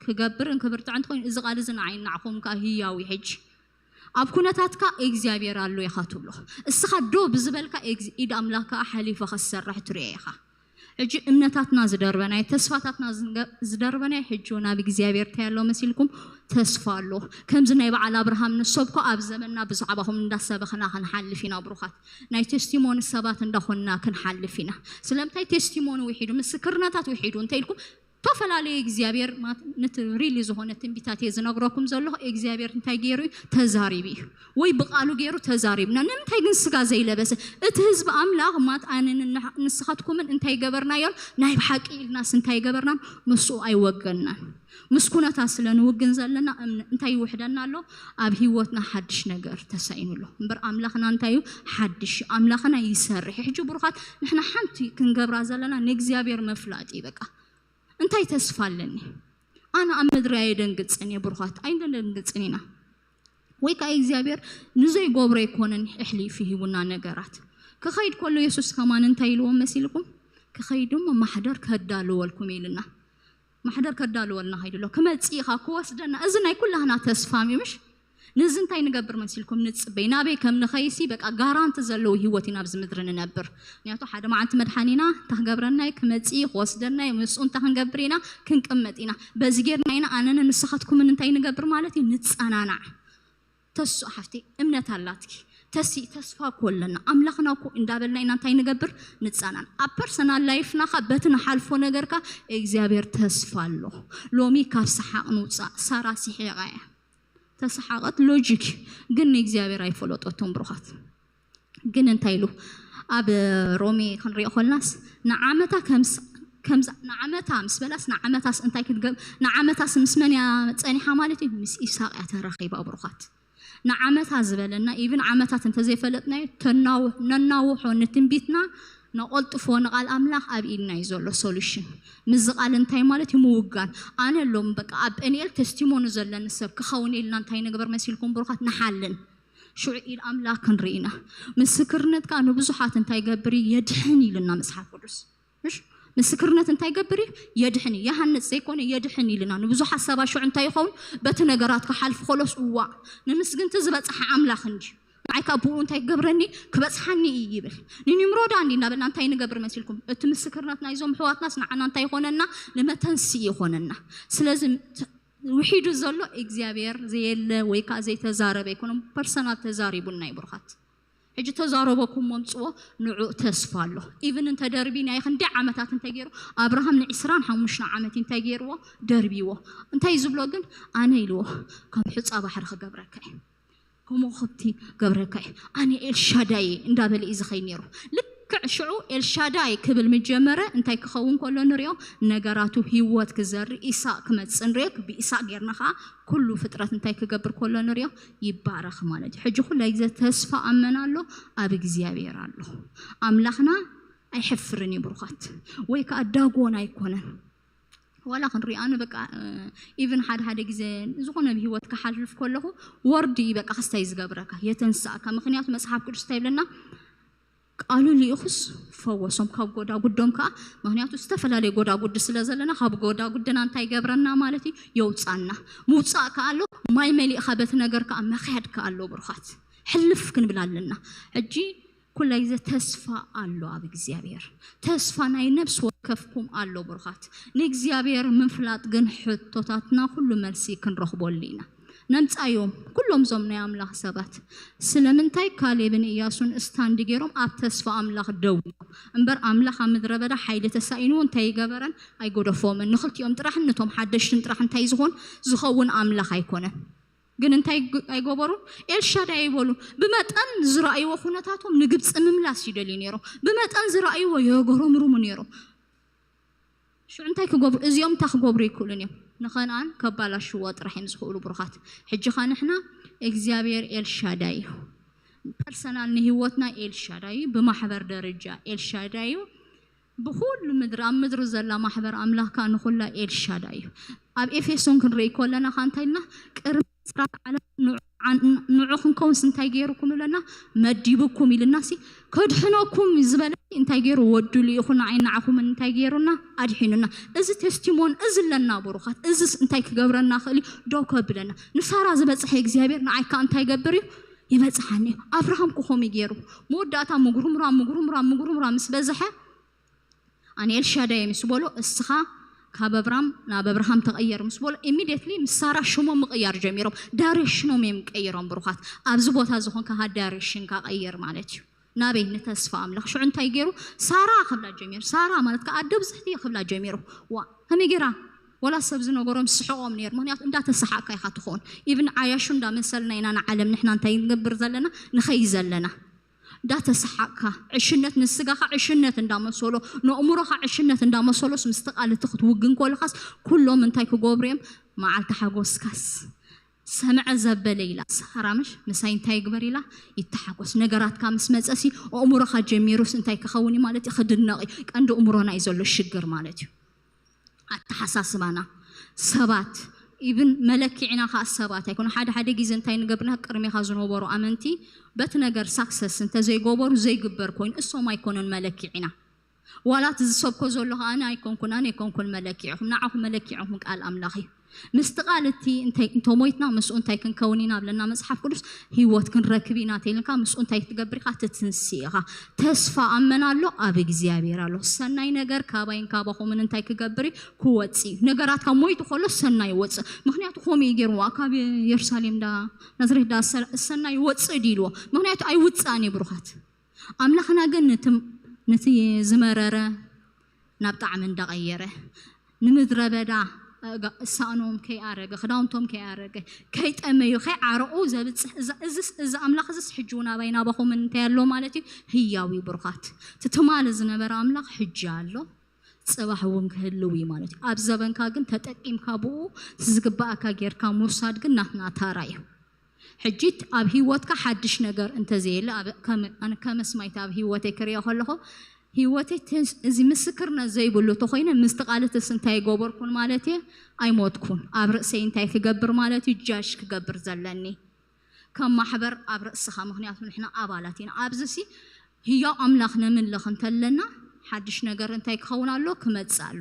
ክገብርን ክብርትዕ እንተኾይኑ፣ እዚ ቃል እዚ ንዓይ ንዓኹም ከኣ ህያው እዩ። ሕጂ ኣብ ኩነታትካ እግዚኣብሔር ኣሎ ኢኻ ትብሎ። እስኻ ዶ ብዝበልካ፣ ኤግዝ-፣ ኢድ ኣምላኽ ከኣ ሓሊፋ ክትሰርሕ ትርእዮ ኢኻ። ሕጂ እምነታትና ዝደርበናዮ፣ ተስፋታትና ዝንገ-፣ ዝደርበናዮ፣ ሕጂ እውን ኣብ እግዚኣብሔር እንታይ ኣሎ መሲልኩም? ተስፋ ኣሎ። ከምዚ ናይ በዓል ኣብርሃም ንሰብኮ ኣብ ዘመንና ብዛዕባኹም እንዳሰበኽና ክንሓልፍ ኢና ብሩኻት። ናይ ቴስቲሞኒ ሰባት እንዳኾንና ክንሓልፍ ኢና። ስለምንታይ ቴስቲሞኒ ውሒዱ፣ ምስክርነታት ውሒዱ እንተ ኢልኩም፣ ተፈላለየ እግዚኣብሔር ማት-፣ ነቲ ሪሊ ዝኾነ ትንቢታት እየ ዝነግረኩም ዘለኹ። እግዚኣብሔር እንታይ ገይሩ እዩ? ተዛሪቡ እዩ። ወይ ብቃሉ ገይሩ ተዛሪቡና። ንምንታይ ግን ስጋ ዘይለበሰ? እቲ ህዝቢ ኣምላኽ ማት ኣነን ንሕ-፣ ንስኻትኩምን እንታይ ገበርናዮም? ናይ ብሓቂ ኢልናስ እንታይ ገበርናን? ምስኡ ኣይወገንናን። ምስ ኩነታት ስለ ንውግን ዘለና እምነ-፣ እንታይ ይውሕደና ኣሎ? ኣብ ህይወትና ሓድሽ ነገር ተሳኢኑ ኣሎ። እምበር ኣምላኽና እንታይ እዩ? ሓድሽ እዩ። ኣምላኽና ይሰርሕ። ሕጂ ብሩኻት ንሕና ሓንቲ ክንገብራ ዘለና ንእግዚኣብሔር ምፍላጥ እዩ በቃ። እንታይ ተስፋ ኣለኒ? ኣነ ኣብ ምድሪ ኣየደንግጽን እየ ብሩኻት፣ ኣይንደንግጽን ኢና። ወይ ከኣ እግዚኣብሔር ንዘይገብሮ ኣይኮነን ኣሕሊፉ ሂቡና ነገራት። ክኸይድ ከሎ የሱስ ከማን እንታይ ኢልዎም መሲልኩም? ክኸይድ እሞ ማሕደር ከዳልወልኩም ኢልና። ማሕደር ከዳልወልና ኸይዱ ኣሎ። ክመጽእ ኢኻ ክወስደና። እዚ ናይ ኩላህና ተስፋ እዩ ምሽ? ነዚ እንታይ ንገብር መሲልኩም ንጽበይ? ናበይ ከም ንኸይሲ በቃ ጋራንቲ ዘለዎ ህይወት ኢና ኣብዚ ምድሪ ንነብር። ምክንያቱ ሓደ መዓልቲ መድሓኒና እንታ ክገብረና እዩ፣ ክመጽእ እዩ፣ ክወስደና እዩ፣ ምስኡ እንታ ክንገብር ኢና፣ ክንቅመጥ ኢና። በዚ ጌርና ኢና ኣነን ንስኻትኩምን እንታይ ንገብር ማለት እዩ? ንጸናናዕ። ተስኡ ሓፍቲ እምነት ኣላትኪ። ተሲ ተስፋ እኮ ኣለና። ኣምላኽና እኮ እንዳበልና ኢና እንታይ ንገብር? ንጸናን። ኣብ ፐርሰናል ላይፍና ኸ በቲ ንሓልፎ ነገርካ እግዚኣብሔር ተስፋ ኣሎ። ሎሚ ካብ ሰሓቕ ንውጻእ። ሳራ ሲሒቓ እያ። ተሰሓቐት ሎጂክ እዩ። ግን ንእግዚኣብሔር ኣይፈለጠቶን ብሩኻት። ግን እንታይ ኢሉ? ኣብ ሮሜ ክንሪኦ ከለናስ ንዓመታ ከምስ-፣ ከምዛ ንዓመታ ምስ በላስ ንዓመታስ እንታይ ክትገብ-፣ ንዓመታስ ምስ መን እያ ጸኒሓ ማለት እዩ? ምስ ኢሳቕ እያ ተራኺባ ብሩኻት። ንዓመታ ዝበለና ኢቭን ዓመታት እንተዘይፈለጥናዮ ተናው-፣ ነናውሖ ንትንቢትና ነቐልጥፎ ንቓል ኣምላኽ ኣብ ኢድና እዩ ዘሎ ሶሉሽን። ምስዚ ቃል እንታይ ማለት እዩ? ምውጋን። ኣነ ሎም በቃ ኣብ ጴንኤል ቴስቲሞኒ ዘለኒ ሰብ ክኸውን ኢልና እንታይ ንግበር መሲልኩም ብሩኻት? ንሓልን። ሽዑ ኢድ ኣምላኽ ክንርኢ ኢና። ምስክርነት ከኣ ንብዙሓት እንታይ ይገብር እዩ? የድሕን ኢሉና መጽሓፍ ቅዱስ። ምሽ? ምስክርነት እንታይ ይገብር እዩ? የድሕን እዩ። ይሃንጽ ዘይኮነ የድሕን ኢልና። ንብዙሓት ሰባት ሽዑ እንታይ ይኸውን? በቲ ነገራት ክሓልፍ ከሎስ እዋእ፣ ንምስግንቲ ዝበጽሐ ኣምላኽ እንድዩ። ንዓይ ካብ ብኡ እንታይ ክገብረኒ? ክበጽሓኒ እዩ ይብል። ንኒምሮዳ እንዲ እናበልና እንታይ ንገብር መሲልኩም? እቲ ምስክርነት ናይዞም ኣሕዋትናስ ንዓና እንታይ ይኾነና? ንመተንስኢ ይኾነና። ስለዚ ት-፣ ውሒዱ ዘሎ እግዚኣብሔር ዘየለ ወይ ከዓ ዘይተዛረበ ኣይኮነም። ፐርሰናል ተዛሪቡና እዩ ብሩኻት። ሕጂ ተዛረበኩም መምፅዎ ንዑ ተስፋ ኣሎ። ኢቭን እንተ ደርቢ ናይ ክንደይ ዓመታት እንተ ገይሩ ኣብርሃም ንዒስራን ሓሙሽተ ዓመት እንታይ ገይርዎ ደርቢዎ። እንታይ ዝብሎ ግን ኣነ ኢልዎ ከም ሑፃ ባሕሪ ክገብረካ እዩ። ከመኡ ከብቲ ገብረካይ ኣነ ኤልሻዳይ እንዳበለ እዩ ዝኸይ ነይሩ። ልክዕ ሽዑ ኤልሻዳይ ክብል ምጀመረ እንታይ ክኸውን ከሎ ንሪኦ። ነገራቱ ህይወት ክዘሪ ኢሳቅ ክመፅእ ንሪኦ። ብኢሳቅ ጌርና ከዓ ኩሉ ፍጥረት እንታይ ክገብር ከሎ ንሪኦ። ይባረኽ ማለት እዩ። ሕጂ ኩላይ ግዜ ተስፋ ኣመን ኣሎ ኣብ እግዚኣብሔር ኣሎ። ኣምላኽና ኣይሕፍርን እዩ ብሩኻት። ወይ ከዓ ዳጎን ኣይኮነን። ዋላ ክንሪኦ ኣነ በቃ ኢቭን ሓደ ሓደ ግዜ ዝኾነ ብህይወት ክሓልፍ ከለኹ ወርዲ እዩ በቃ ክስታይ ዝገብረካ የተንሳእካ። ምክንያቱ መፅሓፍ ቅዱስ እንታይ ይብለና? ቃሉ ልኢኹስ ፈወሶም ካብ ጎዳጉዶም ከዓ። ምክንያቱ ዝተፈላለየ ጎዳጉዲ ስለ ዘለና ካብ ጎዳጉድና እንታይ ይገብረና ማለት እዩ? የውፃና። ምውፃእ ከዓ ኣሎ። ማይ መሊእካ በቲ ነገር ከዓ መክያድ ከዓ ኣሎ ብሩኻት። ሕልፍ ክንብል ኣለና። ሕጂ ኩላይ ግዜ ተስፋ ኣሎ ኣብ እግዚኣብሔር። ተስፋ ናይ ነፍሲ ወከፍኩም ኣሎ ብሩኻት። ንእግዚኣብሔር ምፍላጥ ግን ሕቶታትና ኩሉ መልሲ ክንረኽበሉ ኢና። ነምጻዮም ኩሎም ዞም ናይ ኣምላኽ ሰባት ስለምንታይ ካሌብን እያሱን ስታንድ ገይሮም ኣብ ተስፋ ኣምላኽ ደው ኢሎም? እምበር ኣምላኽ ኣብ ምድረ በዳ ሓይሊ ተሳኢንዎ እንታይ ይገበረን? ኣይጎደፎምን። ንክልቲኦም ጥራሕን ነቶም ሓደሽትን ጥራሕ እንታይ ዝኾን ዝኸውን ኣምላኽ ኣይኮነን። ግን እንታይ ግ- ኣይገበሩን? ኤልሻዳይ ኣይበሉን። ብመጠን ዝረኣይዎ ኩነታቶም ንግብፂ ምምላስ ይደልዩ ነይሮም። ብመጠን ዝረኣይዎ የጎረምርሙ ነይሮም። ሽዑ እንታይ ክገብሩ? እዚኦም እንታይ ክገብሩ ይክእሉን እዮም? ንኸነኣን ከባላሽዎ ጥራሕ እዮም ዝኽእሉ ብሩኻት። ሕጂ ኸ ንሕና እግዚኣብሔር ኤልሻዳይ እዩ። ፐርሰናል ንህይወትና ኤልሻዳይ እዩ። ብማሕበር ደረጃ ኤልሻዳይ እዩ። ብኹሉ ምድሪ ኣብ ምድሪ ዘላ ማሕበር ኣምላኽ ከዓ ንኹላ ኤልሻዳይ እዩ። ኣብ ኤፌሶን ክንርኢ ከለና ከዓ እንታይ ኢልና? ቅድሚ ምስራት ዓለም ንዑ ዓን- ንዑ ክንከውንስ እንታይ ገይሩኩም ኢለና? መዲቡኩም ኢልና ሲ ከድሕነኩም ዝበለ እንታይ ገይሩ? ወዱ ልኢኹ ንዓይ ንዓኹምን እንታይ ገይሩና? ኣድሒኑና። እዚ ቴስቲሞን እዚ ኣለና ብሩኻት። እዚስ እንታይ ክገብረና ክእል እዩ? ደው ከብለና። ንሳራ ዝበፅሐ እግዚኣብሔር ንዓይ ከዓ እንታይ ይገብር እዩ? ይበፅሓኒ እዩ። ኣብርሃም ክኸም ገይሩ መወዳእታ ምጉርምራ ምጉርምራ ምጉርምራ ምስ በዝሐ ኣነ ኤልሻዳይ ምስ በሎ እስኻ ካብ ኣብራም ናብ ኣብርሃም ተቐየር ምስ በሎ ኢሚዲየትሊ ምስ ሳራ ሽሞም ምቕያር ጀሚሮም። ዳይሬክሽኖም እዮም ቀይሮም ብሩኻት። ኣብዚ ቦታ ዝኾንካ ዳይሬክሽንካ ቀይር ማለት እዩ። ናበይ? ንተስፋ ኣምላኽ። ሽዑ እንታይ ገይሩ? ሳራ ክብላ ጀሚሩ። ሳራ ማለት ከዓ ኣደ ብዝሕቲ ክብላ ጀሚሩ። ዋ ከመይ ገይራ? ወላ ሰብ ዝነገሮም ስሕቆም ነይሩ። ምክንያቱ እንዳተሰሓቅካ ኢኻ ትኸውን። ኢቭን ዓያሹ እንዳመሰልና ኢና ንዓለም ንሕና እንታይ ንገብር ዘለና ንኸይ ዘለና እንዳተሰሓቅካ ዕሽነት ንስጋኻ ዕሽነት እንዳመሰሎ ንእምሮኻ ዕሽነት እንዳመሰሎስ ምስቲ ቃል እቲ ክትውግን ከለኻስ ኩሎም እንታይ ክገብሩ እዮም? መዓልቲ ሓጎስካስ ሰምዐ ዘበለ ኢላ ሳራ ምሽ ምሳይ እንታይ ይግበር ኢላ ይተሓጎስ። ነገራትካ ምስ መፀሲ ኣእምሮኻ ጀሚሩስ እንታይ ክኸውን እዩ ማለት እዩ? ክድነቕ እዩ። ቀንዲ እምሮና እዩ ዘሎ ሽግር ማለት እዩ። ኣተሓሳስባና ሰባት ኢቭን መለክዒና ከዓ ሰባት ኣይኮነ። ሓደ ሓደ ግዜ እንታይ ንገብርና ቅድሜኻ ዝነበሩ ኣመንቲ በቲ ነገር ሳክሰስ እንተዘይገበሩ ዘይግበር ኮይኑ እሶም ኣይኮኑን መለክዒና። ዋላ እቲ ዝሰብኮ ዘለኹ ኣነ ኣይኮንኩን ኣነ ኣይኮንኩን መለኪዕኹም ንዓኹም መለኪዕኹም ቃል ኣምላኽ እዩ። ምስቲ ቃል እቲ እንታይ እንተሞይትና ምስኡ እንታይ ክንከውን ኢና ብለና መፅሓፍ ቅዱስ። ህይወት ክንረክብ ኢና ተይልካ ምስኡ እንታይ ክትገብር ኢኻ? ትትንሲ ኢኻ። ተስፋ ኣመን ኣሎ ኣብ እግዚኣብሔር ኣሎ። ሰናይ ነገር ካባይን ካባኹምን እንታይ ክገብር እዩ? ክወፅእ እዩ። ነገራት ካብ ሞይቱ ከሎ ሰናይ ይወፅእ። ምክንያቱ ከምኡ እዩ ገይርዋ ካብ የሩሳሌም ዳ ናዝሬት ዳ ሰ- ሰናይ ይወፅእ ድዩ ኢልዎ። ምክንያቱ ኣይውፃእን እዩ ብሩኻት። ኣምላኽና ግን ነቲ ነቲ ዝመረረ ናብ ጣዕሚ እንዳቐየረ ንምድረ በዳ ሳእኖም ከይኣረገ ክዳውንቶም ከይኣረገ ከይጠመዩ ከይዓረቑ ዘብፅሕ እዚ ኣምላኽ እዚስ ሕጂ እውን ኣባይ ናባኹምን እንታይ ኣሎ ማለት እዩ? ህያው እዩ ብሩኻት። እቲ ትማሊ ዝነበረ ኣምላኽ ሕጂ ኣሎ፣ ፅባሕ እውን ክህልው እዩ ማለት እዩ። ኣብ ዘበንካ ግን ተጠቂምካ ብኡ ዝግባኣካ ጌርካ ምውሳድ ግን ናትና ታራ እዩ። ሕጂ ኣብ ህይወትካ ሓድሽ ነገር እንተዘየለ ኣነ ከመስማይት ኣብ ህይወተይ ክሪኦ ከለኹ ህይወተይ እዚ ምስክርነት ዘይብሉ ተኮይነ ምስቲ ቃልትስ እንታይ ገበርኩን ማለት እየ? ኣይሞትኩን። ኣብ ርእሰይ እንታይ ክገብር ማለት እዩ? ጃሽ ክገብር ዘለኒ ከም ማሕበር ኣብ ርእስኻ። ምክንያቱ ንሕና ኣባላት ኢና ኣብዚ ሲ ህያው ኣምላኽ ነምልኽ እንተለና ሓድሽ ነገር እንታይ ክኸውን ኣሎ? ክመጽእ ኣሎ።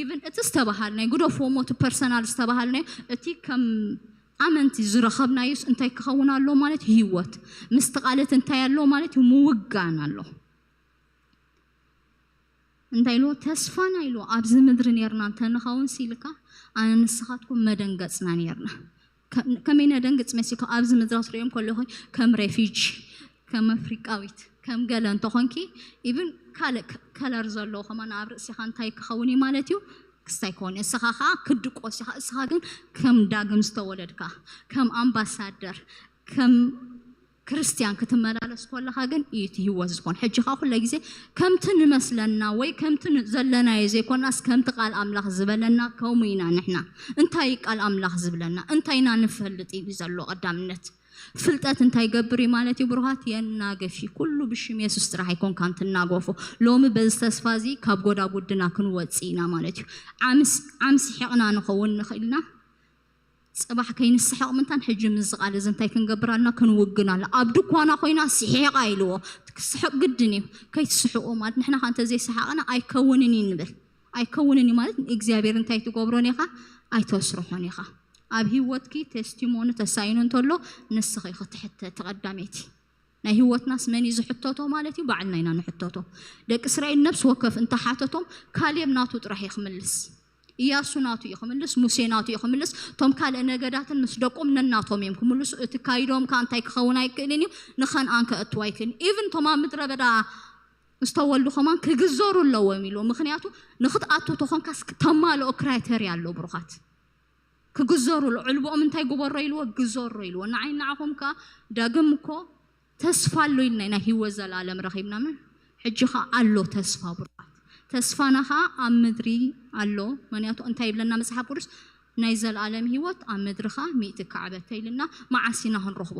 ኢቭን እቲ ዝተባሃልናዮ ግደፍዎ እሞ እቲ ፐርሰናል ዝተባሃልናዮ እቲ ከም ኣመንቲ ዝረኸብናዮስ እንታይ ክኸውን ኣሎ ማለት ህይወት ምስቲ ቃልት እንታይ ኣሎ ማለት እዩ? ምውጋን ኣሎ። እንታይ ኢልዎ? ተስፋና ኢልዎ ኣብዚ ምድሪ ነርና እንተንኸውን ሲልካ ኣነ ንስኻትኩም መደንገጽና ነርና። ከመይ ነደንግጽ መሲልካ? ኣብዚ ምድሪ ክትሪኦም ከለኹ ከም ሬፊጂ፣ ከም ኣፍሪቃዊት፣ ከም ገለ እንተኾንኪ፣ ኢቭን ካልእ ከለር ዘለዎ ከማን ኣብ ርእሲኻ እንታይ ክኸውን እዩ ማለት እዩ? ክስታይ ክኸውን እዩ። እስኻ ኸዓ ክድቆስ ኢኻ። እስኻ ግን ከም ዳግም ዝተወለድካ፣ ከም ኣምባሳደር፣ ከም ክርስትያን ክትመላለስ ከለኻ ግን እዩ እቲ ህይወት ዝኾን። ሕጂ ኸዓ ኩለ ግዜ ከምቲ ንመስለና ወይ ከምቲ ን-፣ ዘለናዮ ዘይኮናስ ከምቲ ቃል ኣምላኽ ዝበለና ከምኡ ኢና ንሕና። እንታይ እዩ ቃል ኣምላኽ ዝብለና? እንታይ ኢና ንፈልጥ እዩ ዘሎ ቀዳምነት? ፍልጠት እንታይ ይገብር እዩ ማለት እዩ? ብሩኻት የናግፍ እዩ። ኩሉ ብሽም የሱስ ጥራሕ ኣይኮንካን ትናገፎ። ሎሚ በዚ ተስፋ እዚ ካብ ጎዳጉድና ክንወጽእ ኢና ማለት እዩ። ዓምስ-፣ ዓምሲ ሒቕና ንኸውን ንኽእልና ጽባሕ ከይንስሕቕ ምንታን ሕጂ ምስዚ ቃል እዚ እንታይ ክንገብር ኣለና? ክንውግን ኣለ። ኣብ ድኳና ኮይና ስሒቓ ኢልዎ። ክስሕቕ ግድን እዩ። ከይትስሕቑ ማለት ንሕና ከ እንተዘይሰሓቕና ኣይከውንን እዩ ንብል። ኣይከውንን እዩ ማለት እግዚኣብሔር እንታይ ትገብሮን ኢኻ? ኣይተስርሖን ኢኻ። ኣብ ህይወትኪ ቴስቲሞኒ ተሳኢኑ እንተሎ ንስኺ ኢኺ ትሕተቲ ቀዳመይቲ። ናይ ህይወትናስ መን እዩ ዝሕተቶ ማለት እዩ? ባዕልና ኢና ንሕተቶ። ደቂ እስራኤል ነፍሲ ወከፍ እንተሓተቶም ካሌብ ናቱ ጥራሕ እዩ ክምልስ። ኢያሱ ናቱ እዩ ክምልስ፣ ሙሴ ናቱ እዩ ክምልስ። እቶም ካልእ ነገዳትን ምስ ደቆም ነናቶም እዮም ክምልሱ። እቲ ካይዶም ከኣ እንታይ ክኸውን ኣይክእልን እዩ? ንኸንኣን ከእትዉ ኣይክእልን። ኢቭን እቶም ኣብ ምድረ በዳ ዝተወልዱ ከማን ክግዘሩ ኣለዎም ኢሉ። ምኽንያቱ ንኽትኣቱ ተኾንካስ ክተማልኦ ክራይተርያ ኣሎ ብሩኻት። ክግዘሩ ኣሎ። ዕልቦኦም እንታይ ግበሮ ኢልዎ? ግዘሮ ኢልዎ። ንዓይ ንዓኹም ከኣ ዳግም እኮ ተስፋ ኣሎ ኢልና ኢና ህይወት ዘለኣለም ረኺብና። ምን ሕጂ ኸኣ ኣሎ ተስፋ ብሩኻት። ተስፋና ኸኣ ኣብ ምድሪ ኣሎ። ምኽንያቱ እንታይ ይብለና መጽሓፍ ቅዱስ? ናይ ዘለኣለም ህይወት ኣብ ምድሪ ኸኣ ሚእቲ ከዓበተ ኢልና መዓስ ኢና ክንረኽቦ?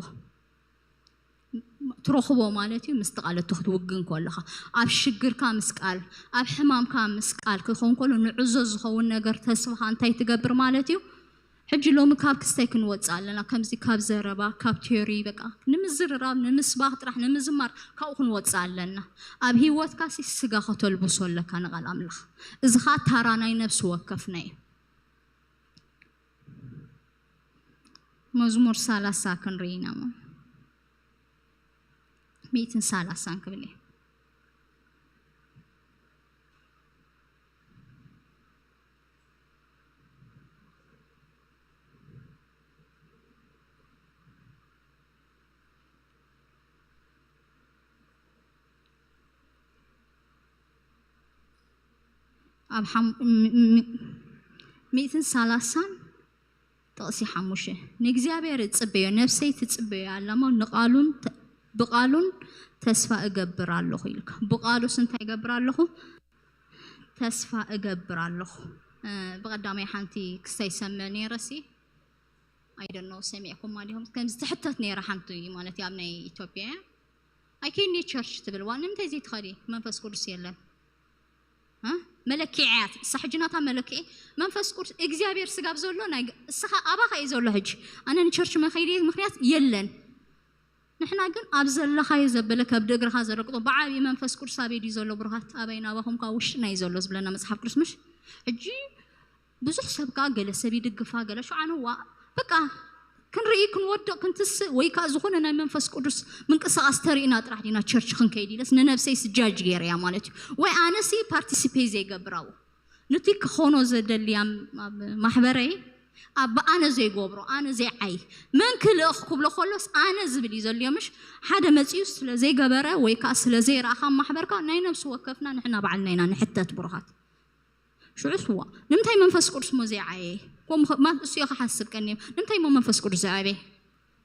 ትረኽቦ ማለት እዩ። ምስቲ ቃል እቱ ክትውግን ከለኻ ኣብ ሽግርካ ምስ ቃል፣ ኣብ ሕማምካ ምስ ቃል ክኸውን ከሎ ንዕዞ ዝኸውን ነገር ተስፋኻ እንታይ ትገብር ማለት እዩ? ሕጂ ሎሚ ካብ ክስታይ ክንወጽእ ኣለና። ከምዚ ካብ ዘረባ፣ ካብ ቲዮሪ በቃ ንምዝርራብ፣ ንምስባኽ ጥራሕ ንምዝማር ካብኡ ክንወጽእ ኣለና። ኣብ ህይወትካ ሲ ስጋ ከተልብሶ ኣለካ ንቓል ኣምላኽ። እዚ ኸኣ ታራ ናይ ነፍሲ ወከፍና እዩ። መዝሙር ሰላሳ ክንርኢ ኢና እሞ። ሚእትን ሰላሳን ክብል እየ። ኣብ ሓም-፣ ም-፣ ም-፣ ሚእትን ሰላሳን ጥቕሲ ሓሙሽተ፣ ንእግዚኣብሔር እጽበዮ፣ ነፍሰይ ትጽበዮ ኣላ እሞ፣ ንቓሉን ተ-፣ ብቓሉን ተስፋ እገብር ኣለኹ ኢልካ። ብቓሉስ እንታይ እገብር ኣለኹ? ተስፋ እገብር ኣለኹ። እ፣ ብቐዳማይ ሓንቲ ክስታይ ሰምዕ ነይረሲ፣ I don't know፣ ሰሚዕኩማ ዲኹም? ከምዚ ትሕተት ነይራ ሓንቲ ማለት እዩ፣ ኣብ ናይ ኢትዮጵያ እያ። ኣይከይድን እየ ቸርች ትብል። ዋ፣ ንምንታይ ዘይትኸዲ? መንፈስ ቅዱስ የለን። እ? መለክዒ እያ። እሳ ሕጂ ናታ መለክዒ መንፈስ ቅዱስ እግዚኣብሔር ስጋብ ዘሎ ናይ ግ-፣ እስኻ ኣባኻ እዩ ዘሎ ሕጂ። ኣነ ንቸርች መኸይዲ ምኽንያት የለን። ንሕና ግን ኣብ ዘለኻዮ ዘበለ ከብዲ እግርኻ ዘረግጦ ብዓብዪ መንፈስ ቅዱስ ኣበይ ድዩ ዘሎ? ብሩኻት ኣበይ ናባኹም ካብ ውሽጥና እዩ ዘሎ ዝብለና መጽሓፍ ቅዱስ ምሽ? ሕጂ ብዙሕ ሰብ ከኣ ገለ ሰብ ይድግፋ፣ ገለ ሸዓንዋ በቃ ክንርኢ ክንወድቕ ክንትስእ ወይ ከኣ ዝኾነ ናይ መንፈስ ቅዱስ ምንቅስቓስ ተርእና ጥራሕ ዲና ቸርች ክንከይድ ኢለስ ንነብሰይ ስጃጅ ገይረያ ማለት እዩ። ወይ ኣነሲ ፓርቲሲፔት ዘይገብር ኣብኡ ንቲ ክኾኖ ዘደልያ ኣብ ማሕበረይ ኣብ ኣነ ዘይገብሮ ኣነ ዘይዓይ መን ክልእኽ ክብሎ ከሎስ ኣነ ዝብል እዩ ዘልዮ ምሽ ሓደ መጺኡ ስለ ዘይገበረ ወይ ከኣ ስለ ዘይረኣኻ ማሕበርካ ናይ ነብሲ ወከፍና ንሕና ባዕልና ኢና ንሕተት ብሩኻት። ሽዑስ ዋ ንምንታይ መንፈስ ቅዱስ ሞ ዘይዓየ? ከምኡ ኸ-፣ ማ-፣ እሱ እዩ ክሓስብ ቀኒዩ። ንምንታይ ሞ መንፈስ ቅዱስ ዘይዓበየ?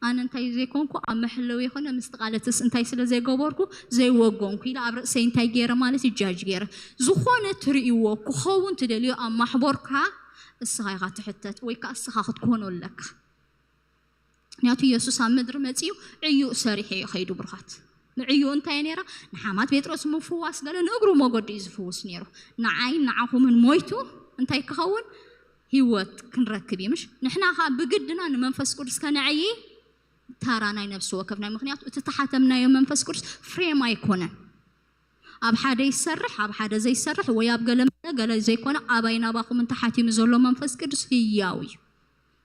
ኣነ እንታይ ዘይኮንኩ ኣብ መሐለዊ ይኾነ ምስቲ ቃለትስ እንታይ ስለ ዘይገበርኩ ዘይወገንኩ ኢለ ኣብ ርእሰይ እንታይ ገይረ ማለት እዩ ጃጅ ገይረ። ዝኾነ ትርእይዎ ክኸውን ትደልዮ ኣብ ማሕቦርካ እስኻ ኢኻ ትሕተት ወይ ከዓ እስኻ ክትኮኖ ኣለካ። ምክንያቱ ኢየሱስ ኣብ ምድሪ መጺኡ ዕዩእ ሰሪሑ እዩ ከይዱ ብሩኻት። ንዕዩ እንታይ ነይራ ንሓማት ጴጥሮስ ምፍዋስ ገለ ንእግሩ መገዱ እዩ ዝፍውስ ነይሩ። ንዓይ ንዓኹምን ሞይቱ እንታይ ክኸውን ህይወት ክንረክብ እዩ ምሽ ንሕና ከዓ ብግድና ንመንፈስ ቅዱስ ከነዕይ ታራ ናይ ነብሲ ወከፍና ምክንያቱ እቲ ተሓተምናዮ መንፈስ ቅዱስ ፍሬም ኣይኮነን ኣብ ሓደ ይሰርሕ ኣብ ሓደ ዘይሰርሕ ወይ ኣብ ገለ ገለ ዘይኮነ ኣባይ ናባኹም እንተሓቲሙ ዘሎ መንፈስ ቅዱስ ህያው እዩ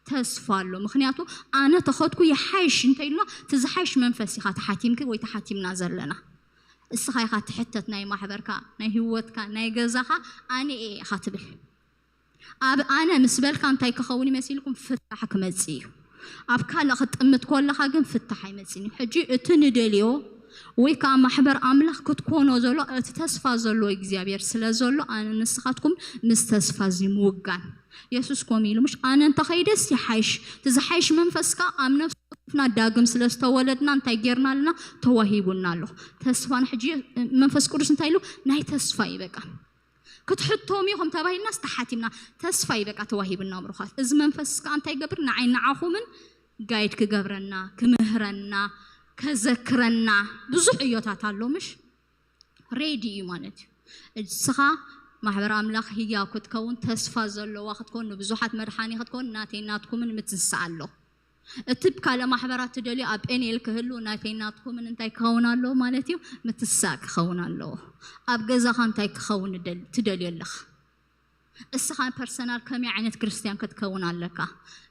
ተስፋ ኣሎ ምክንያቱ ኣነ ተኸድኩ ይሓይሽ እንተ ኢልና እቲ ዝሓይሽ መንፈስ ኢኻ ተሓቲምኪ ወይ ተሓቲምና ዘለና እስኻ ኢኻ ትሕተት፣ ናይ ማሕበርካ፣ ናይ ህይወትካ፣ ናይ ገዛኻ ኣነ እየ ኢኻ ትብል። ኣብ ኣነ ምስ በልካ እንታይ ክኸውን ይመሲልኩም? ፍታሕ ክመጽእ እዩ። ኣብ ካልእ ክትጥምት ከለኻ ግን ፍታሕ ኣይመጽእን እዩ። ሕጂ እቲ ንደልዮ ወይ ከዓ ማሕበር ኣምላኽ ክትኮኖ ዘሎ እቲ ተስፋ ዘሎ እግዚኣብሔር ስለ ዘሎ ኣነ ንስኻትኩም ምስ ተስፋ እዚ ምውጋን። የሱስ ኮም ኢሉ ምሽ ኣነ እንተኸይደስ ይሓይሽ። እቲ ዝሓይሽ መንፈስካ ኣብ ነፍስና ዳግም ስለ ዝተወለድና እንታይ ጌርና ኣለና? ተዋሂቡና ኣሎ። ተስፋን ሕጂ መንፈስ ቅዱስ እንታይ ኢሉ? ናይ ተስፋ እዩ በቃ። ክትሕቶም ኢኹም ተባሂልና ዝተሓቲምና ተስፋ እዩ በቃ ተዋሂብና ብሩኻት። እዚ መንፈስ ከዓ እንታይ ይገብር? ንዓይ ንዓኹምን ጋይድ ክገብረና፣ ክምህረና፣ ከዘክረና ብዙሕ እዮታት ኣሎ ምሽ? ሬዲ እዩ ማለት እዩ። እስኻ ማሕበር ኣምላኽ ህያው ክትከውን፣ ተስፋ ዘለዋ ክትከውን፣ ንብዙሓት መድሓኒ ክትከውን ናተይ ናትኩምን ምትንሳእ ኣሎ። እቲ ካልእ ማሕበራት ትደልዩ ኣብ ጴንኤል ክህሉ ናተይ ናትኩምን እንታይ ክኸውን ኣለዎ ማለት እዩ? ምትሳእ ክኸውን ኣለዎ። ኣብ ገዛኻ እንታይ ክኸውን ትደልዮ ኣለኻ? እስኻ ፐርሰናል ከመይ ዓይነት ክርስትያን ክትከውን ኣለካ?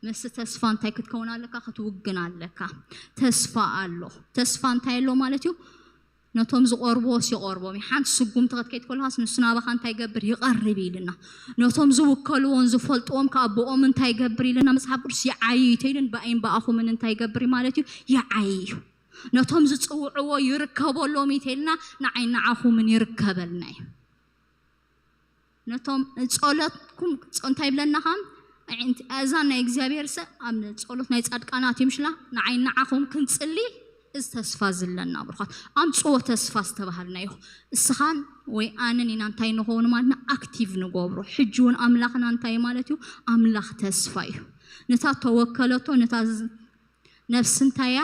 ምስ ተስፋ እንታይ ክትከውን ኣለካ? ክትውግን ኣለካ። ተስፋ ኣሎ። ተስፋ እንታይ ኣሎ ማለት እዩ? ነቶም ዝቐርብዎስ ይቐርቦም እዩ። ሓንቲ ስጉምቲ ክትከይድ ከለኻስ ንሱ ናባኻ እንታይ ይገብር? ይቐርብ ኢልና። ነቶም ዝውከልዎን ዝፈልጥዎም ከዓ ብኦም እንታይ ይገብር ኢልና መጽሓፍ ቅዱስ ይዓይዩ እዩ ተይልን ብኣይን ብኣኹምን እንታይ ይገብር እዩ ማለት እዩ? ይዓይዩ እዩ። ነቶም ዝጽውዕዎ ይርከበሎም እዩ ተይልና ንዓይ ንዓኹምን ይርከበልና እዩ። ነቶም ጸሎትኩም ጸ- እንታይ ይብለና ከም ኣዕንቲ- ኣእዛን ናይ እግዚኣብሔር ሰብ ኣብ ጸሎት ናይ ጻድቃናት ይምሽላ ንዓይ ንዓኹም ክንጽሊ እዚ ተስፋ ዝለና ብርኻት ኣምጽዎ ተስፋ ዝተባሃልና እዩ። እስኻን ወይ ኣነን ኢና እንታይ ንኸውን ማለትና ኣክቲቭ ንገብሮ። ሕጂ እውን ኣምላኽና እንታይ ማለት እዩ? ኣምላኽ ተስፋ እዩ። ነታ ተወከለቶ ነታ ዝ- ነፍሲ እንታይ እያ?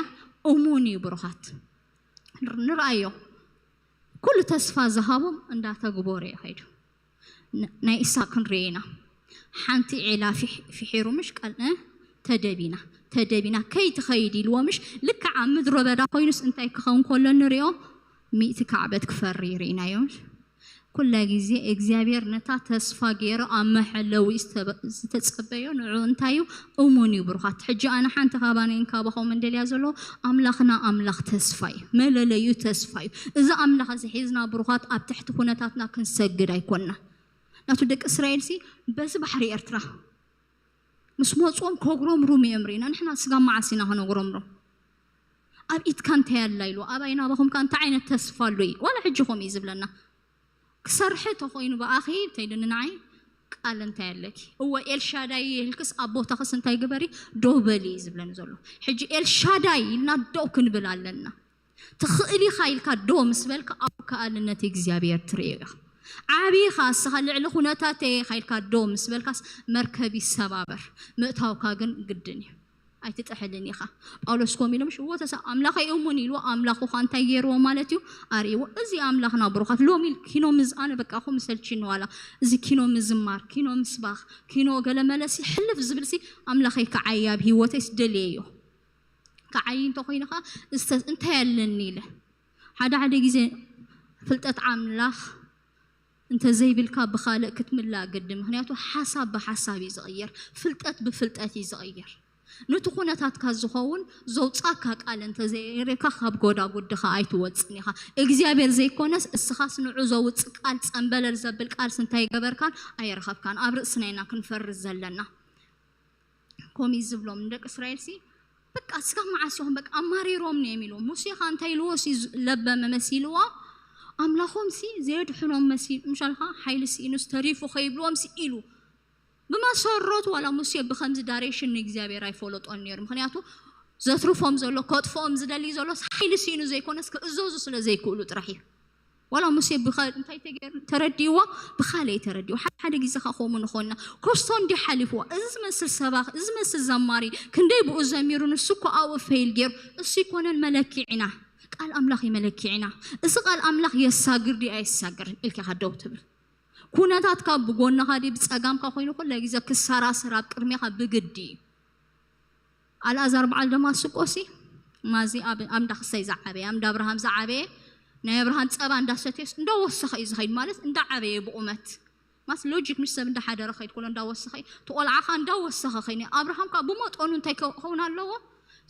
እሙን እዩ ብሩኻት። ንር- ንርኣዮ። ኩሉ ተስፋ ዝሃቦም እንዳተግበረ እዩ ከይዱ። ን- ናይ ኢሳቅ ክንርኢ ኢና። ሓንቲ ዒላ ፊሕ- ፊሒሩ ምሽ ቀል እ? ተደቢና ተደቢና ከይትኸይድ ኢልዎ ምሽ ልክዕ ኣብ ምድረ በዳ ኮይኑስ እንታይ ክኸውን ከሎ ንሪኦ? ሚእቲ ካዕበት ክፈሪ ርኢናዮ ምሽ? ኩላ ግዜ እግዚኣብሔር ነታ ተስፋ ገይሩ ኣብ መሐለዊ ዝተበ- ዝተጸበዮ ንዑ እንታይ እዩ? እሙን እዩ ብሩኻት። ሕጂ ኣነ ሓንቲ ካባነይን ካባኸም እንደልያ ዘሎ ኣምላኽና ኣምላኽ ተስፋ እዩ። መለለዩ ተስፋ እዩ። እዚ ኣምላኽ እዚ ሒዝና ብሩኻት ኣብ ትሕቲ ኩነታትና ክንሰግድ ኣይኮንና። ናቱ ደቂ እስራኤል ሲ በዚ ባሕሪ ኤርትራ ምስ መጽኦም ከጉረምሩም እዮም ርኢና። ንሕና ስጋብ መዓስ ኢና ከነጉረምሩም? ኣብ ኢድካ እንታይ ኣላ ኢሉ ኣባይ ናባኹም ከ እንታይ ዓይነት ተስፋ ኣሎ እዩ? ዋላ ሕጂ ከምኡ እዩ ዝብለና። ክሰርሕ ተኾይኑ ብኣኺ ተይልኒ ንዓይ ቃል እንታይ ኣለኪ? እወ ኤልሻዳይ ይህልክስ ኣብ ቦታኽስ እንታይ ግበሪ? ደው በሊ እዩ ዝብለኒ ዘሎ። ሕጂ ኤልሻዳይ ኢልና ደው ክንብል ኣለና። ትኽእል ኢኻ ኢልካ ዶ ምስ በልካ ኣብ ከኣልነት እግዚኣብሔር ትርእዮ ኢኻ። ዓብኻ እስኻ ልዕሊ ኩነታተይ ኢኻ ኢልካ ዶ ምስ በልካስ መርከብ ይሰባበር። ምእታውካ ግን ግድን እዩ። ኣይትጥሕልን ኢኻ። ጳውሎስ ኮም ኢሉ ምሽ እዎ ተሳ ኣምላኸይ እሙን ኢልዎ ኣምላኹ ኸ እንታይ ገይርዎ ማለት እዩ ኣርእዎ። እዚ ኣምላኽና ብሩኻት ሎሚ ኪኖ ምዝ ኣነ በቃ ኹም ሰልችኒ ዋላ እዚ ኪኖ ምዝማር ኪኖ ምስባኽ ኪኖ ገለመለሲ ሕልፍ ዝብልሲ ኣምላኸይ ከዓይ ኣብ ህይወተይስ ደልየዮ። ከዓይ እንተኮይኑ ኸዓ እስተ እንታይ ኣለኒ ኢለ ሓደ ሓደ ግዜ ፍልጠት ኣምላኽ እንተዘይብልካ ብኻልእ ክትምላእ ግዲ። ምኽንያቱ ሓሳብ ብሓሳብ እዩ ዝቕየር፣ ፍልጠት ብፍልጠት እዩ ዝቕየር። ነቲ ኩነታትካ ዝኸውን ዘውጻካ ቃል እንተዘይረካ ካብ ጎዳጉድኻ ኣይትወጽን ኢኻ። እግዚኣብሔር ዘይኮነስ እስኻስ ንዑ ዘውጽእ ቃል ጸንበለል ዘብል ቃልስ እንታይ ገበርካን ኣይረኸብካን። ኣብ ርእስና ኢና ክንፈርስ ዘለና። ኮሚ ዝብሎም ንደቂ እስራኤል ሲ በቃ ስጋብ መዓስ ኢኹም በቃ ኣማሪሮም እዮም ኢልዎም። ሙሴ ኸ እንታይ ኢልዎ ሲ ለበመ መሲልዎ ኣምላኾም ሲ ዘየድሕኖም መሲሉ ምሻልካ ሓይሊ ስኢኑስ ተሪፉ ከይብልዎም ሲ ኢሉ ብመሰረቱ ዋላ ሙሴ ብኸምዚ ዳይሬክሽን ንእግዚኣብሔር ኣይፈለጦን ነይሩ። ምኽንያቱ ዘትርፎም ዘሎ ከጥፍኦም ዝደሊ ዘሎ ሓይሊ ስኢኑ ዘይኮነስ ክእዘዙ ስለ ዘይክእሉ ጥራሕ እዩ። ዋላ ሙሴ ብኸ- እንታይ ተገይሩ ተረዲእዎ ብኻልእ ተረዲእዎ ሓደ ሓደ ግዜ ካ ከምኡ ንኾንና ኮስቶ እንዲ ሓሊፍዎ እዚ ዝመስል ሰባኽ እዚ ዝመስል ዘማሪ ክንደይ ብኡ ዘሚሩ ንሱ እኮ ኣብኡ ፈይል ገይሩ እሱ ይኮነን መለኪዕና ቃል ኣምላኽ እዩ መለኪዕና እዚ ቃል ኣምላኽ የሳግር ድዩ ኣየሳግርን ኢልካ ኢኻ ደው ትብል ኩነታትካ ብጎንኻ ድዩ ብጸጋምካ ኮይኑ ኩለ ግዜ ክሰራሰር ኣብ ቅድሜኻ ብግዲ እዩ ኣልኣዛር በዓል ደማስቆሲ ማዚ ኣብ ኣምዳ ክሰይ ዝዓበየ ኣምዳ ኣብርሃም ዝዓበየ ናይ ኣብርሃም ጸባ እንዳሰትየስ እንዳወሰኸ እዩ ዝኸይድ ማለት እንዳዓበየ ብቑመት ማስ ሎጂክ ምስ ሰብ እንዳሓደረ ኸይድ ኮሎ እንዳወሰኸ እዩ ተቆልዓኻ እንዳወሰኸ ኸይኒ ኣብርሃም ከዓ ብመጠኑ እንታይ ከኸውን ኣለዎ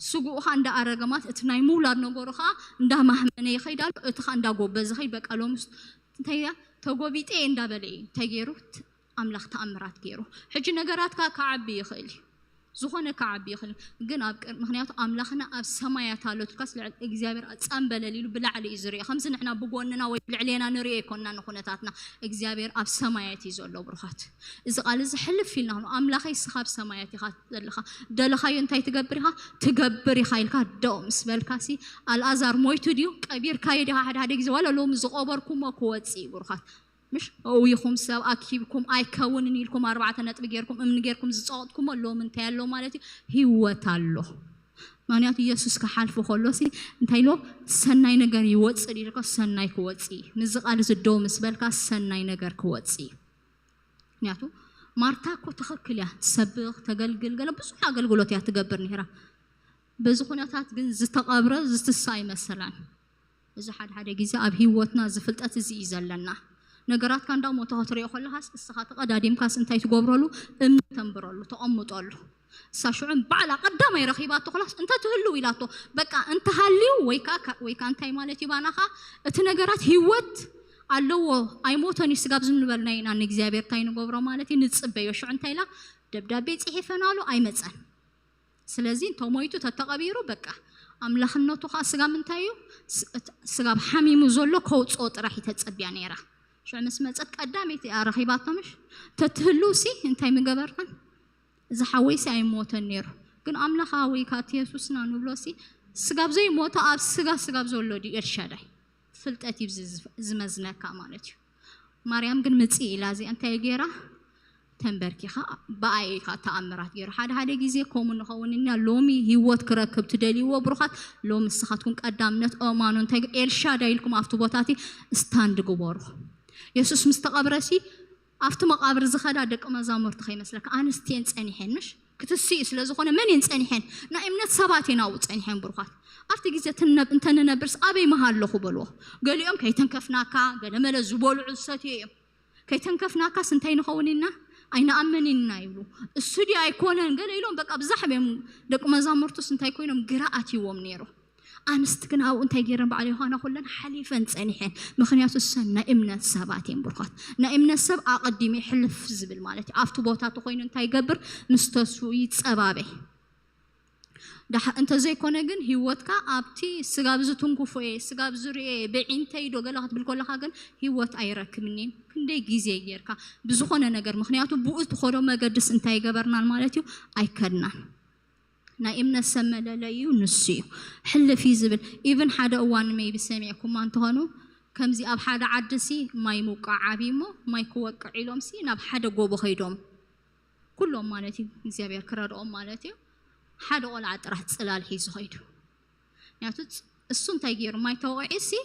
ስጉኡ ኸዓ እንዳኣረገ ማለት እቲ ናይ ምውላድ ነገሩ ኸዓ እንዳማህመነ ይኸይድ ኣሎ። እቲ ኸዓ እንዳጎበዘ ኸይድ በቃ ሎምስ እንታይ እያ ተጎቢጠ እየ እንዳበለ እዩ እንታይ ገይሩ ኣምላኽ ተኣምራት ገይሩ። ሕጂ ነገራትካ ክዓቢ ይኽእል እዩ ዝኾነ ክዓቢ ይኽእል ግን ኣብ ቅር ምክንያቱ ኣምላኽና ኣብ ሰማያት ኣሎ ትልካስ ልዕል እግዚኣብሔር ጸንበለል ኢሉ ብላዕሊ እዩ ዝሪኦ ከምዚ ንሕና ብጎንና ወይ ብልዕሌና ንሪኦ ይኮንና ንኩነታትና እግዚኣብሔር ኣብ ሰማያት እዩ ዘሎ ብሩኻት እዚ ቃል እዚ ሕልፍ ኢልና ኹኑ ኣምላኸይ ስኻ ኣብ ሰማያት ኢኻ ዘለኻ ደለኻዮ እንታይ ትገብር ኢኻ ትገብር ኢኻ ኢልካ ደው ምስ በልካ ሲ ኣልኣዛር ሞይቱ ድዩ ቀቢርካዮ ዲኻ ሓደ ሓደ ግዜ ዋላ ሎሚ ዝቆበርኩሞ ክወፅእ እዩ ብሩኻት ምሽ እዊኹም ሰብ ኣኪብኩም ኣይከውንን ኢልኩም ኣርባዕተ ነጥቢ ጌርኩም እምኒ ጌርኩም ዝፀወጥኩሞ ሎም እንታይ ኣሎ ማለት እዩ ህይወት ኣሎ ምክንያቱ ኢየሱስ ክሓልፉ ከሎ ሲ እንታይ ኢሎ ሰናይ ነገር ይወፅእ ኢልካ ሰናይ ክወፅእ እዩ ምዚ ቃል እዚ ደው ምስ በልካ ሰናይ ነገር ክወፅእ እዩ ምክንያቱ ማርታ እኮ ትኽክል እያ ትሰብኽ ተገልግል ገለ ብዙሕ ኣገልግሎት እያ ትገብር ነራ በዚ ኩነታት ግን ዝተቐብረ ዝትሳ ኣይመሰላን እዚ ሓደ ሓደ ግዜ ኣብ ህይወትና እዚ ፍልጠት እዚ እዩ ዘለና ነገራትካ እንዳሞተ ክትሪኦ ከለኻስ እስኻ ተቐዳዲምካስ እንታይ ትገብረሉ እምኒ ተንብረሉ ተቐምጠሉ እሳ ሽዑ ባዕላ ቀዳማይ ረኺባቶ ክላስ እንተ ትህልው ኢላቶ በቃ እንተሃልዩ ወይ ከዓ ወይ ከዓ እንታይ ማለት እዩ ባናኻ እቲ ነገራት ህይወት ኣለዎ ኣይሞተን እዩ ስጋብ ዝንበልና ኢና ንእግዚኣብሔር እንታይ ንገብሮ ማለት እዩ ንፅበዮ ሽዑ እንታይ ኢላ ደብዳቤ ፅሒፈናሉ ኣይመፀን ስለዚ እንተሞይቱ ተተቐቢሩ በቃ ኣምላኽነቱ ከዓ ስጋብ ምንታይ እዩ ስጋብ ሓሚሙ ዘሎ ከውፅኦ ጥራሕ እዩ ተፀቢያ ነይራ ሽዑ ምስ መፀት ቀዳመይቲ እያ ረኺባቶ ምሽ ተትህልው ሲ እንታይ ምገበርክን እዚ ሓወይ ሲ ኣይሞተን ነይሩ ግን ኣምላኽ ኣወይ ካቲ የሱስና ንብሎ ሲ ስጋብ ዘይሞተ ኣብ ስጋ ስጋብ ዘሎ ድዩ ኤልሻዳይ ፍልጠት እዩ ዝመዝነካ ማለት እዩ ማርያም ግን ምፅእ ኢላ እዚኣ እንታይ ገይራ ተንበርኪኻ ብኣይ ኢኻ ተኣምራት ገይሩ ሓደ ሓደ ግዜ ከምኡ ንኸውን ኢና ሎሚ ህይወት ክረክብ ትደልይዎ ብሩኻት ሎሚ ንስኻትኩም ቀዳምነት እማኑ እንታይ ኤልሻዳ ኢልኩም ኣብቲ ቦታቲ ስታንድ ግበሩ የሱስ ምስ ተቐብረሲ ኣብቲ መቓብር ዝኸዳ ደቂ መዛሙርቲ ከይመስለካ ኣንስቲ እየን ጸኒሐን ምሽ ክትስኡ ስለ ዝኾነ መን እየን ጸኒሐን ናይ እምነት ሰባት እየን ኣብኡ ጸኒሐን ብሩኻት ኣብቲ ግዜ እንተንነብርስ ኣበይ መሃለኹ በልዎ ገሊኦም ከይተንከፍናካ ገለመለ ዝበልዑ ዝሰትዩ እዮም ከይተንከፍናካስ እንታይ ንኸውን ኢና ኣይንኣምን ኢና ይብሉ እሱ ድዩ ኣይኮነን ገለ ኢሎም በቃ ብዛሕብ እዮም ደቂ መዛሙርቱስ እንታይ ኮይኖም ግራ ኣትይዎም ነይሩ ኣንስቲ ግን ኣብኡ እንታይ ገይረን በዓል ዮሃና ኩለን ሓሊፈን ጸኒሐን ምክንያቱ ሰን ናይ እምነት ሰባት እየን ብርኳት ናይ እምነት ሰብ ኣቐዲሙ ሕልፍ ዝብል ማለት እዩ ኣብቲ ቦታ ተኮይኑ እንታይ ይገብር ምስ ተስፉ ይጸባበ እንተዘይኮነ ግን ህይወትካ ኣብቲ ስጋብ ዝትንክፎ እየ ስጋብ ዝርኦ እየ ብዒንተይ ዶ ገለ ክትብል ከለካ ግን ህይወት ኣይረክብኒን ክንደይ ግዜ ጌርካ ብዝኮነ ነገር ምክንያቱ ብኡ ትኸዶ መገድስ እንታይ ይገበርናን ማለት እዩ ኣይከድናን ናይ እምነት ሰብ መለለዩ ንሱ እዩ ሕልፍ እዩ ዝብል ኢቭን ሓደ እዋን መይቢ ሰሚዕኩማ እንትኾኑ ከምዚ ኣብ ሓደ ዓዲ ሲ ማይ ምውቃዕ ዓብዩ እሞ ማይ ክወቅዕ ኢሎም ሲ ናብ ሓደ ጎቦ ከይዶም ኩሎም ማለት እዩ እግዚኣብሔር ክረድኦም ማለት እዩ ሓደ ቆልዓ ጥራሕ ፅላል ሒዙ ከይዱ ምክንያቱ እሱ እንታይ ገይሩ ማይ ተወቂዑ ሲ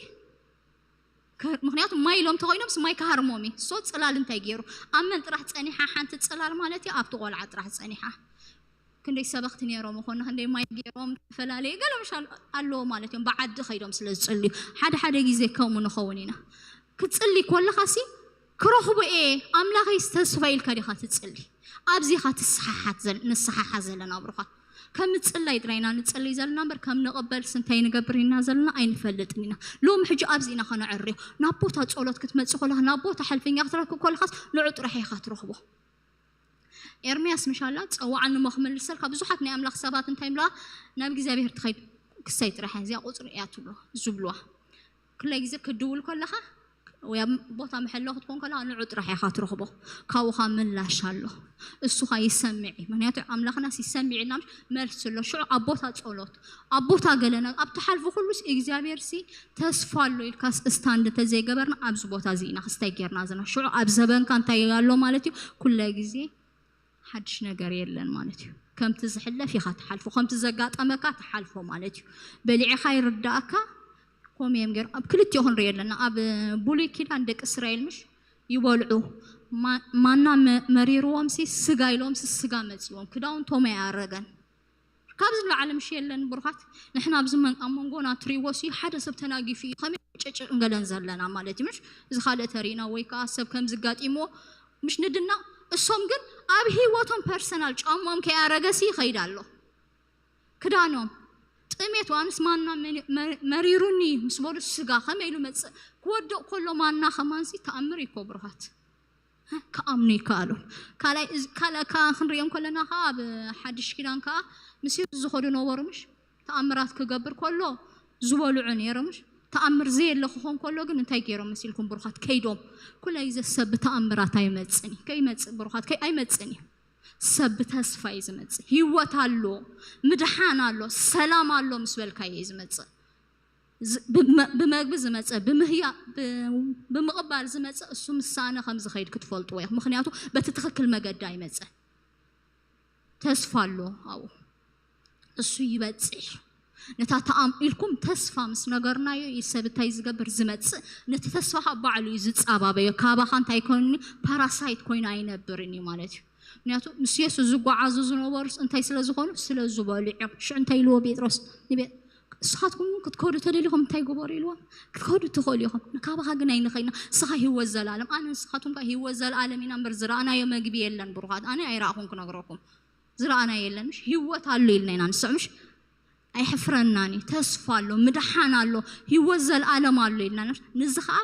ምክንያቱ ማይ ኢሎም ተኮይኖም ማይ ክሃርሞም እዩ ሶ ፅላል እንታይ ገይሩ ኣብ መን ጥራሕ ፀኒሓ ሓንቲ ፅላል ማለት እዩ ኣብቲ ቆልዓ ጥራሕ ፀኒሓ ክንደይ ሰበኽቲ ነይሮም ይኾን ክንደይ ማይ ገይሮም ዝተፈላለየ ገለ ምሽ ኣለዎ ማለት እዮም ብዓዲ ከይዶም ስለ ዝፅልዩ ሓደ ሓደ ግዜ ከምኡ ንኸውን ኢና ክትፅሊ ኮለኻ ሲ ክረኽቦ እየ ኣምላኸይ ዝተስፋ ኢልካ ዲኻ ትፅሊ ኣብዚኻ ትስሓሓት ንስሓሓ ዘለና ብሩኻ ከም ንፅላይ ጥራይና ንፅሊ ዘለና እምበር ከም ንቕበልስ እንታይ ንገብር ኢና ዘለና ኣይንፈልጥን ኢና ሎም ሕጂ ኣብዚ ኢና ከነዕርዮ ናብ ቦታ ፀሎት ክትመፅእ ኮለኻ ናብ ቦታ ሕልፍኛ ክትረክብ ኮለኻስ ንዑ ጥራሕ ኢኻ ትረኽቦ ኤርምያስ ምሻላ ፀዋዓኒ ሞ ክመልሰልካ ብዙሓት ናይ ኣምላኽ ሰባት እንታይ ምለዋ ናብ እግዚኣብሔር ትኸይድ ክሳይ ጥራሕ እያ እዚኣ ቁፅሪ እያ ትብሎ ዝብልዋ ክላይ ግዜ ክድውል ከለኻ ወይ ኣብ ቦታ መሐሎ ክትኮን ከለኻ ንዑ ጥራሕ ኢኻ ትረኽቦ ካብኡኻ ምላሽ ኣሎ እሱኻ ይሰምዕ እዩ ምክንያቱ ኣምላኽናስ ይሰምዕ ኢልና መልስ ኣሎ ሽዑ ኣብ ቦታ ጸሎት ኣብ ቦታ ገለና ኣብ ትሓልፉ ኩሉስ እግዚኣብሔር ሲ ተስፋ ኣሎ ኢልካስ እስታንድ ተዘይገበርና ኣብዚ ቦታ እዚ ኢና ክስታይ ጌርና ዘለና ሽዑ ኣብ ዘበንካ እንታይ ኣሎ ማለት እዩ ኩለ ግዜ ሓድሽ ነገር የለን ማለት እዩ ከምቲ ዝሕለፍ ኢኻ ትሓልፎ ከምቲ ዘጋጠመካ ትሓልፎ ማለት እዩ በሊዕኻ ይርዳእካ ከምኡ እዮም ገይሮም ኣብ ክልቲኡ ክንሪኦ ኣለና ኣብ ብሉይ ኪዳን ደቂ እስራኤል ምሽ ይበልዑ ማና መሪርዎም ሲ ስጋ ኢሎም ሲ ስጋ መፂዎም ክዳውንቶም ኣይኣረገን ካብዚ ንላዕሊ ምሽ የለን ብሩኻት ንሕና ኣብዚ ኣብ መንጎና ትሪዎ ሲ ሓደ ሰብ ተናጊፉ እዩ ከመይ ጭጭ እንገለን ዘለና ማለት እዩ ምሽ እዚ ካልእ ተሪእና ወይ ከዓ ሰብ ከም ዝጋጢምዎ ምሽ ንድና እሶም ግን ኣብ ህይወቶም ፐርሰናል ጫሞም ከይኣረገ ሲ ይኸይድ ኣሎ ክዳኖም ጥሜት ኣንስ ማና መኒ- መ- መሪሩኒ ምስ በሉ ስጋ ከመይ ኢሉ መጽእ ክወድቕ ከሎ ማና ከማንሲ ተኣምር እዩ እኮ ብሩኻት። እ፣ ክኣምኑ ይከኣሉ። ካልኣይ እዚ- ካልእ ከኣ ክንሪኦም ከለና ከኣ ኣብ ሓድሽ ኪዳን ከኣ ምስ የሱስ ዝኸዱ ነበሩ ምሽ? ተኣምራት ክገብር ከሎ ዝበልዑ ነይሮም ምሽ? ተኣምር ዘየለ ክኾን ከሎ ግን እንታይ ገይሮም መሲልኩም ብሩኻት? ከይዶም ኩላይ ዘሰብ ብተኣምራት ኣይመጽን እዩ። ከይመጽእ ብሩኻት ከይ ኣይመጽን እዩ። ሰብ ብተስፋ እዩ ዝመጽእ። ህይወት ኣሎ፣ ምድሓን ኣሎ፣ ሰላም ኣሎ ምስ በልካዮ እዩ ዝመጽእ። ዝ- ብመ- ብመግቢ ዝመጸ ብምህያ ብ- ብምቕባል ዝመጸ እሱ ምሳነ ከም ዝኸይድ ክትፈልጥዎ ኢኹም። ምክንያቱ በቲ ትኽክል መገዲ ኣይመጸን። ተስፋ ኣሎ ኣብኡ። እሱ ይበጽሕ። ነታ ተኣም ኢልኩም ተስፋ ምስ ነገርናዮ እዩ ሰብ እንታይ ዝገብር ዝመጽእ። ነቲ ተስፋ ካብ ባዕሉ እዩ ዝጻባበዮ። ካባኻ እንታይ ኮይኑ ፓራሳይት ኮይኑ ኣይነብርን እዩ ማለት እዩ። ምክንያቱ ምስ የሱስ ዝጓዓዙ ዝነበሩስ እንታይ ስለ ዝኾኑ ስለ ዝበልዑ እዮም። ሽዑ እንታይ ኢልዎ ጴጥሮስ ንቤ ንስኻትኩም እውን ክትከዱ ተደሊኹም እንታይ ግበሩ ኢልዎም። ክትከዱ ትኽእሉ ኢኹም፣ ንካባኻ ግን ኣይንኸይና። ንስኻ ህይወት ዘላለም ኣነ ንስኻትኩም ከ ህይወት ዘላለም ኢና እምበር ዝረኣናዮ መግቢ የለን ብሩኻት። ኣነ ኣይረኣኹን ክነግረኩም ዝረኣናዮ የለን ምሽ? ህይወት ኣሎ ኢልና ኢና ንስዕ ምሽ? ኣይሕፍረናን እዩ። ተስፋ ኣሎ፣ ምድሓን ኣሎ፣ ህይወት ዘላለም ኣሎ ኢልና ንስ- ንዚ ኸዓ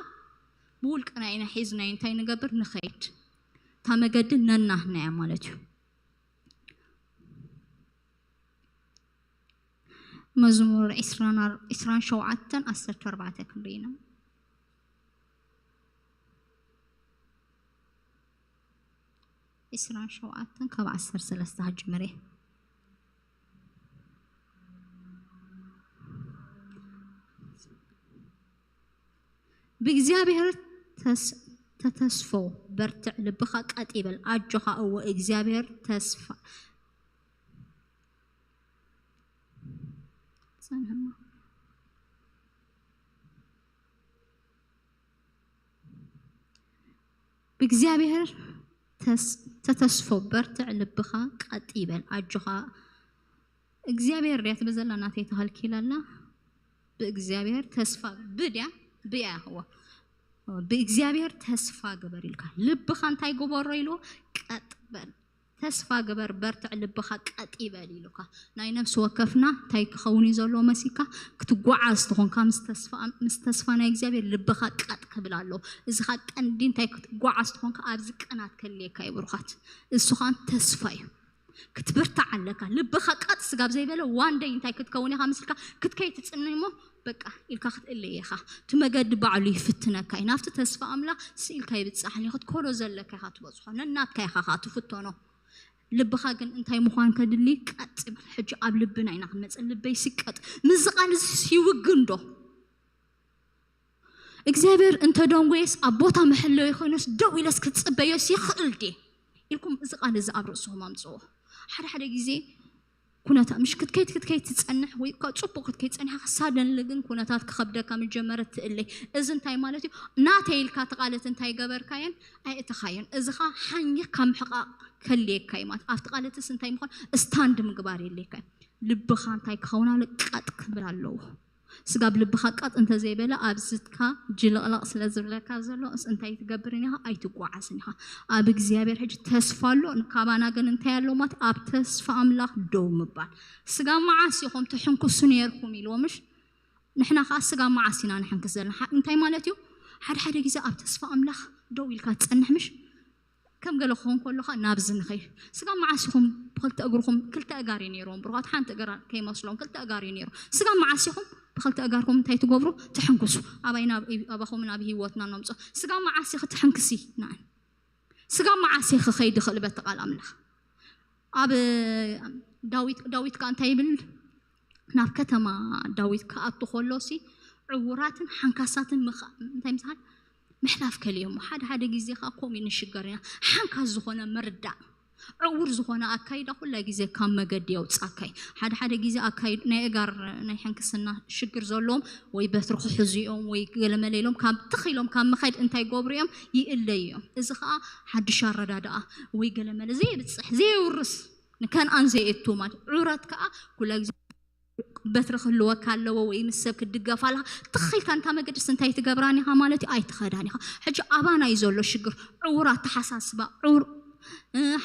ብውልቅና ኢና ሒዝናዮ እንታይ ንገብር ንኸይድ። እታ መገዲ ነናህና እያ ማለት እዩ። መዝሙር ዕስራን ኣር- ዕስራን ሸውዓተን ዓሰርተ ኣርባዕተ ክንርኢ ኢና። ዕስራን ሸውዓተን ካብ ዓሰርተ ሰለስተ ክጅምር እየ። ብእግዚኣብሔር ተስ- ተተስፎ በርትዕ፣ ልብኻ ቀጥ ይበል፣ ኣጆኻ እወ እግዚኣብሔር ተስፋ ጸንሕማ። ብእግዚኣብሔር ተስ- ተተስፎ በርትዕ፣ ልብኻ ቀጥ ይበል፣ ኣጆኻ እግዚኣብሔር ድያ ትብል ዘላ ናተይ ተኸልኪላ ኣላ። ብእግዚኣብሔር ተስፋ ብድያ ብያ እዎ ብእግዚኣብሔር ተስፋ ግበር ኢልካ ልብኻ እንታይ ግበሮ ኢልዎ ቀጥ በል። ተስፋ ግበር በርትዕ ልብኻ ቀጥ ይበል ኢሉካ። ናይ ነፍሲ ወከፍና እንታይ ክኸውን እዩ ዘለዎ መሲልካ ክትጓዓዝ ተኾንካ ምስ ተስፋ ምስ ተስፋ ናይ እግዚኣብሔር ልብኻ ቀጥ ክብል ኣለዎ። እዚ ኻ ቀንዲ እንታይ ክትጓዓዝ ተኾንካ ኣብዚ ቅናት ከልየካ እዩ ብሩኻት። እሱ ኻን ተስፋ እዩ። ክትብርታዕ ኣለካ። ልብኻ ቀጥ ስጋብ ዘይበለ ዋን ደይ እንታይ ክትከውን ኢኻ ምስልካ ክትከይ ትጽንይ እሞ በቃ ኢልካ ክትእለይ ኢኻ። እቲ መገዲ ባዕሉ ይፍትነካ እዩ። ናብቲ ተስፋ ኣምላኽ ስኢልካ ይብጻሕ ክትኮዶ ዘለካ ኢኻ ትበጽሖ። ነናትካ ኢኻ ኻ ትፍተኖ። ልብኻ ግን እንታይ ምዃን ከድሊ ቀጥ ይብል። ሕጂ ኣብ ልብና ኢና ክንመጽእ። ልበይ ሲቀጥ ምስዚ ቃል እዚ ይውግን ዶ? እግዚኣብሔር እንተ ደንጎየስ ኣብ ቦታ መሐለዊ ኮይኑስ ደው ኢለስ ክትጽበዮስ ይኽእል ድየ ኢልኩም እዚ ቃል እዚ ኣብ ርእስኹም ኣምጽዎ። ሓደ ሓደ ግዜ ኩነታ ምሽ ክትከይድ ክትከይድ ትጸንሕ ወይ እኳ ጽቡቅ ክትከይድ ጸኒሓ ሳደንሊ ግን ኩነታት ክኸብደካ ምጀመረ ትእለይ። እዚ እንታይ ማለት እዩ? ናተይ ኢልካ ተቃለት እንታይ ገበርካየን ኣይእተኻየን። እዚ ኻ ሓኝካ ምሕቃቅ ከልየካ እዩ ማለት ኣብቲ ቃለትስ እንታይ ምዃን ስታንድ ምግባር የለካ። ልብኻ እንታይ ክኸውን ኣለ ቀጥ ክብል ኣለዎ። ስጋብ ልብኻ ቀጥ እንተዘይበለ ኣብዝትካ ጅልቕለቕ ስለ ዝብለካ ዘሎ እስ እንታይ ትገብርን ኢኻ ኣይትጓዓዝን ኢኻ። ኣብ እግዚኣብሔር ሕጂ ተስፋ ኣሎ። ንካባና ግን እንታይ ኣሎ ማለት ኣብ ተስፋ ኣምላኽ ደው ምባል። ስጋ መዓስ ኢኹም ትሕንክሱ ነርኩም ኢልዎ ምሽ? ንሕና ከዓ ስጋ መዓስ ኢና ንሕንክስ ዘለና እንታይ ማለት እዩ? ሓደ ሓደ ግዜ ኣብ ተስፋ ኣምላኽ ደው ኢልካ ትጸንሕ ምሽ? ከም ገለ ክኸውን ከሎ ኸዓ ናብዚ ንኸይድ። ስጋ መዓስ ኢኹም ብኽልተ እግርኹም ክልተ እጋር እዩ ነይርዎም ብሩኻት ሓንቲ እግር ከይመስሎም ክልተ እጋር እዩ ነይሩ። ስጋ መዓስ ኢኹም ብኽልተ እጋርኩም እንታይ ትገብሩ ትሕንክሱ? ኣባይና ኣባኹምን ኣብ ህይወትና ነምጾ። ስጋ መዓስ ኢኺ ትሕንክሲ ንኣን? ስጋ መዓስ ኢኺ ኸይድ ይኽእል በቲ ቃል ኣምላኽ? ኣብ ዳዊት ዳዊት ከኣ እንታይ ይብል? ናብ ከተማ ዳዊት ክኣቱ ከሎ ሲ ዕውራትን ሓንካሳትን ምኻ እንታይ ምሳል ምሕላፍ ከልዮም ሓደ ሓደ ግዜ ከዓ ከምኡ ንሽገር ኢና። ሓንካስ ዝኾነ ምርዳእ ዕውር ዝኾነ ኣካይዳ ኩላ ግዜ ካብ መገዲ የውፃካይ። ሓደ ሓደ ግዜ ኣካይድ ናይ እጋር ናይ ሕንክስና ሽግር ዘለዎም ወይ በትሪ ክሕዙ እዮም ወይ ገለመለ ኢሎም ካብ ትኽ ኢሎም ካብ ምኸድ እንታይ ገብሩ እዮም ይእለዩ እዮም። እዚ ከዓ ሓድሽ ኣረዳድኣ ወይ ገለመለ ዘየብፅሕ ዘየውርስ ንከንኣን ዘየእቱ ማለት ዕውረት ከዓ ኩላ ግዜ በትሪ ክህልወካ ኣለዎ ወይ ምስ ሰብ ክትድገፍ ኣለካ ትኽኢልካ እንታ መገድስ እንታይ ትገብራን ኢኻ ማለት እዩ ኣይትኸዳን ኢኻ። ሕጂ ኣባና እዩ ዘሎ ሽግር። ዕውር ኣተሓሳስባ ዕውር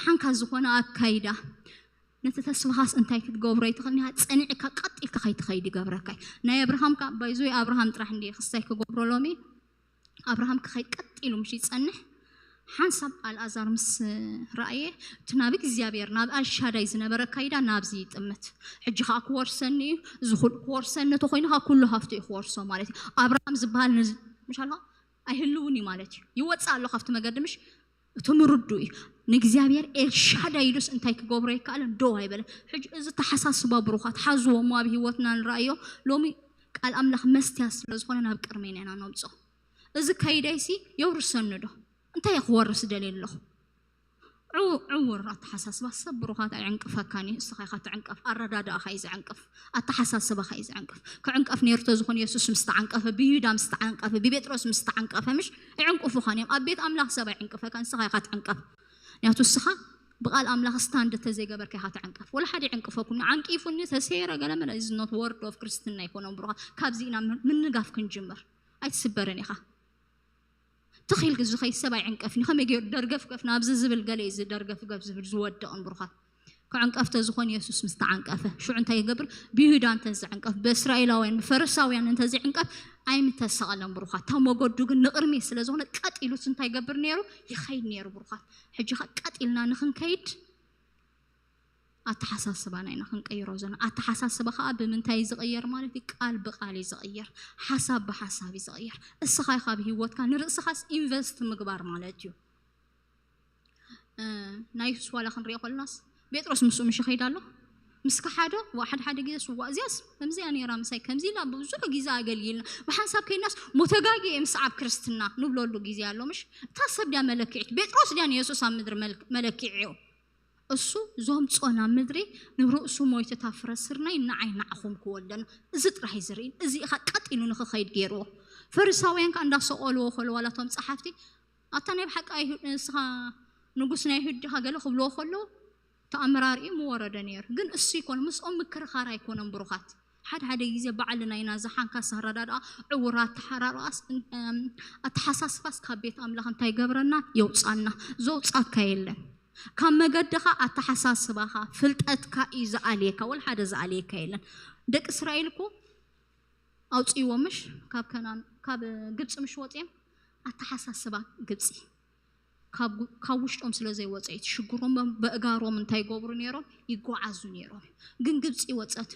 ሓንካ ዝኾነ ኣካይዳ ነቲ ተስፋኻስ እንታይ ክትገብሮ ይትኽእል? ኒኻ ጸኒዕካ ቀጥ ኢልካ ከይትኸይድ ይገብረካ እዩ። ናይ ኣብርሃም ከ ባይዞ ኣብርሃም ጥራሕ እንዲ ክስታይ ክገብሮ ሎሚ ኣብርሃም ክኸይድ ቀጥ ኢሉ ምሽ ይጸንሕ። ሓንሳብ ኣልኣዛር ምስ ረኣየ እቲ ናብ እግዚኣብሔር ናብ ኣልሻዳይ ዝነበረ ካይዳ ናብዚ ይጥምት። ሕጂ ከዓ ክወርሰኒ እዩ፣ እዚ ኩሉ ክወርሰኒ ተኮይኑ ከዓ ኩሉ ሃፍቱ እዩ ክወርሶ ማለት እዩ። ኣብርሃም ዝበሃል ምሻልካ ኣይህልውን እዩ ማለት እዩ። ይወፅእ ኣሎ ካብቲ መገዲ ምሽ እቲ ምርዱ እዩ። ንእግዚኣብሔር ኤልሻዳይ ኢሉስ እንታይ ክገብሮ ይከኣለን ደው ኣይበለን። ሕጂ እዚ ተሓሳስባ ብሩኻት ሓዝዎ እሞ ኣብ ህይወትና ንረኣዮ። ሎሚ ቃል ኣምላኽ መስትያ ስለ ዝኾነ ናብ ቅድሜና ኢና ነምፅኦ። እዚ ካይዳይሲ የውርሰኒ ዶ? እንታይ እየ ክወርስ ደልየ ኣለኹ? ዕው- ዕውር ኣተሓሳስባ ሰብ ብሩኻት ኣይዕንቅፈካን እዩ። እስኻ ኢኻ ትዕንቀፍ። ኣረዳድኣኻ እዩ ዝዕንቅፍ። ኣተሓሳስባኻ እዩ ዝዕንቅፍ። ክዕንቀፍ ነይሩ ተዝኾን የሱስ ምስ ተዓንቀፈ፣ ብይሁዳ ምስ ተዓንቀፈ፣ ብጴጥሮስ ምስ ተዓንቀፈ ምሽ ይዕንቅፉኻን እዮም። ኣብ ቤት ኣምላኽ ሰብ ኣይዕንቅፈካን፣ ንስኻ ኢኻ ትዕንቀፍ። ምክንያቱ እስኻ ብቓል ኣምላኽ ስታንድ ተዘይገበርካ ኢኻ ትዕንቀፍ። ወላ ሓደ ይዕንቅፈኩም እዩ። ዓንቂፉኒ ተሰይረ ገለ መለ is not word of ክርስትና ኣይኮነን ብሩኻት። ካብዚ ኢና ምን- ምንጋፍ ክንጅምር። ኣይትስበርን ኢኻ። ትኺል ዝኸይ ሰብ ኣይዕንቀፍን እዩ። ከመይ ገይሩ ደርገፍገፍ ናብዚ ዝብል ገለ እዩ እዚ ደርገፍገፍ ዝብል ዝወደቕን ብሩኻት። ክዕንቀፍ ተዝኾን የሱስ ምስ ተዓንቀፈ ሽዑ እንታይ ይገብር? ብይሁዳ እንተ ዝዕንቀፍ፣ ብእስራኤላውያን ብፈሪሳውያን እንተ ዘይዕንቀፍ ኣይምተሰቐለን ብሩኻት። እታ መገዱ ግን ንቕድሚ ስለ ዝኾነ ቀጥ ኢሉስ እንታይ ይገብር ነይሩ? ይኸይድ ነይሩ ብሩኻት። ሕጂ ኸ ቀጥ ኢልና ንኽንከይድ ኣተሓሳስባና ኢና ክንቀይሮ ዘለና። ኣተሓሳስባ ከዓ ብምንታይ እዩ ዝቕየር ማለት እዩ? ቃል ብቃል እዩ ዝቕየር፣ ሓሳብ ብሓሳብ እዩ ዝቕየር። እስኻ ኢኻ ኣብ ህይወትካ ንርእስኻስ ኢንቨስት ምግባር ማለት እዩ። እ፣ ናይ የሱስ ዋላ ክንሪኦ ከለናስ ጴጥሮስ ምስኡ ምሽ ይኸይድ ኣሎ። ምስ ከሓዶ ዋ ሓደ ሓደ ግዜ ስዋ እዚያስ ከምዚኣ ነይራ ምሳይ ከምዚ ኢላ ብዙሕ ግዜ ኣገልጊልና ብሓንሳብ ከይናስ ሞተጋጊ ምስ ኣብ ክርስትና ንብለሉ ግዜ ኣሎ ምሽ። እታ ሰብ ድያ መለክዒት? ጴጥሮስ ድያ ንየሱስ ኣብ ምድሪ መለክዒ? እሱ ዘምጾ ናብ ምድሪ ንርእሱ ሞይቱ እታ ፍረ ስርናይ ንዓይ ንዓኹም ክወልደና። እዚ ጥራሕ እዩ ዝርኢ። እዚ ኢኻ ቀጥ ኢሉ ንኽኸይድ ገይርዎ። ፈሪሳውያን ከኣ እንዳሰቐልዎ ከለዉ ዋላ እቶም ጸሓፍቲ ኣታ ናይ ብሓቂ ኣይሁድ ንስኻ ንጉስ ናይ ኣይሁድ ዲኻ ገለ ክብልዎ ከለዉ ተኣምር ኣርእዩ ምወረደ ነይሩ። ግን እሱ ይኮን ምስኦም ምክርኻር ኣይኮነን ብሩኻት። ሓደ ሓደ ግዜ ባዕልና ኢና ዝሓንካስ ኣረዳድኣ ዕውር ኣተሓራርኣስ ኣተሓሳስባስ ካብ ቤት ኣምላኽ እንታይ ገብረና የውፃና። ዘውፃካ የለን። ካብ መገድኻ ኣተሓሳስባኻ ፍልጠትካ እዩ ዝኣልየካ። ወላ ሓደ ዝኣልየካ የለን። ደቂ እስራኤል እኮ ኣውፅእዎ ምሽ ካብ ከናን ካብ ግብፂ ምሽ ወፅዮም ኣተሓሳስባ ግብፂ ካብ ውሽጦም ስለ ዘይወፀ እዩ ሽግሮም። በእጋሮም እንታይ ይገብሩ ነይሮም? ይጓዓዙ ነይሮም። ግን ግብፂ ወፀት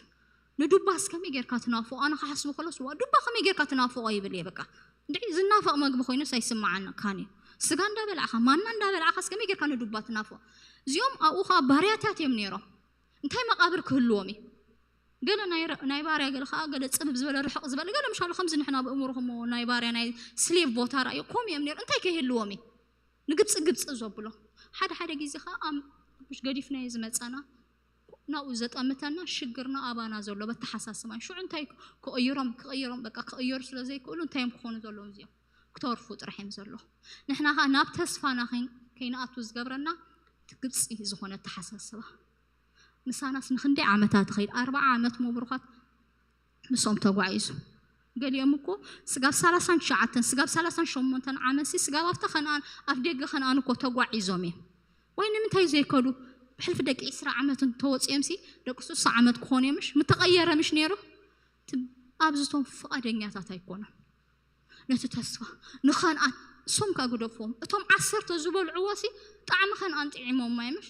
ንዱባስ ከመይ ጌርካ ትናፍቆ? ኣነ ክሓስቡ ከሎስ ዋ ዱባ ከመይ ጌርካ ትናፍቆ ይብል እየ። በቃ እንድዒ ዝናፈቕ መግቢ ኮይኑስ ኣይስምዓካን እዩ። ስጋ እንዳበላዕካ ማና እንዳበላዕካስ ከመይ ጌርካ ንዱባ ትናፍቆ? እዚኦም ኣብኡ ከዓ ባርያታት እዮም ነይሮም። እንታይ መቃብር ክህልዎም እዩ? ገለ ናይ ረ- ናይ ባርያ ገለ ከዓ ገለ ፅብብ ዝበለ ርሕቕ ዝበለ ገለ ምሻሉ ከምዚ ንሕና ብእምሮ ከሞ ናይ ባርያ ናይ ስሌቭ ቦታ ራእዩ ኮም እዮም ነይሩ እንታይ ከይህልዎም እዩ? ንግብፂ ግብፂ ዘብሎ ሓደ ሓደ ግዜ ከዓ ኣም- ምሽ ገዲፍናዮ ዝመፀና ናብኡ ዘጠምተና ሽግርና ኣባና ዘሎ በተሓሳስባን ሽዑ እንታይ ክቕይሮም ክቕይሮም በቃ ክቕየሩ ስለ ዘይክእሉ እንታይ እዮም ክኾኑ ዘለዎም እዚኦም? ክተርፉ ጥራሕ እዮም ዘሎ። ንሕና ከዓ ናብ ተስፋና ከይን- ከይንኣቱ ዝገብረና እቲ ግብፂ ዝኾነ ኣተሓሳስባ። ምሳናስ ንክንደይ ዓመታት ይኸይድ? ኣርባዓ ዓመት ምብሩኻት ምስኦም ተጓዒዙ። ገሊኦም እኮ ስጋብ ሰላሳን ትሽዓተን ስጋብ ሰላሳን ሸሞንተን ዓመት ሲ ስጋብ ኣብታ ከነኣን ኣብ ደገ ከነኣን እኮ ተጓዒዞም እዮም። ወይ ንምንታይ ዘይከዱ? ብሕልፊ ደቂ ዕስራ ዓመት እንተወፂኦም ሲ ደቂ ሱሳ ዓመት ክኾኑ እዮም። ምሽ ምተቐየረ ምሽ ነይሩ። እቲ ኣብዝቶም ፍቓደኛታት ኣይኮኑን። ነቲ ተስፋ ንኸንኣን እሶም ካ ግደፍዎም። እቶም ዓሰርተ ዝበልዕዎ ሲ ጣዕሚ ከንኣን ጥዒሞም ማይ ምሽ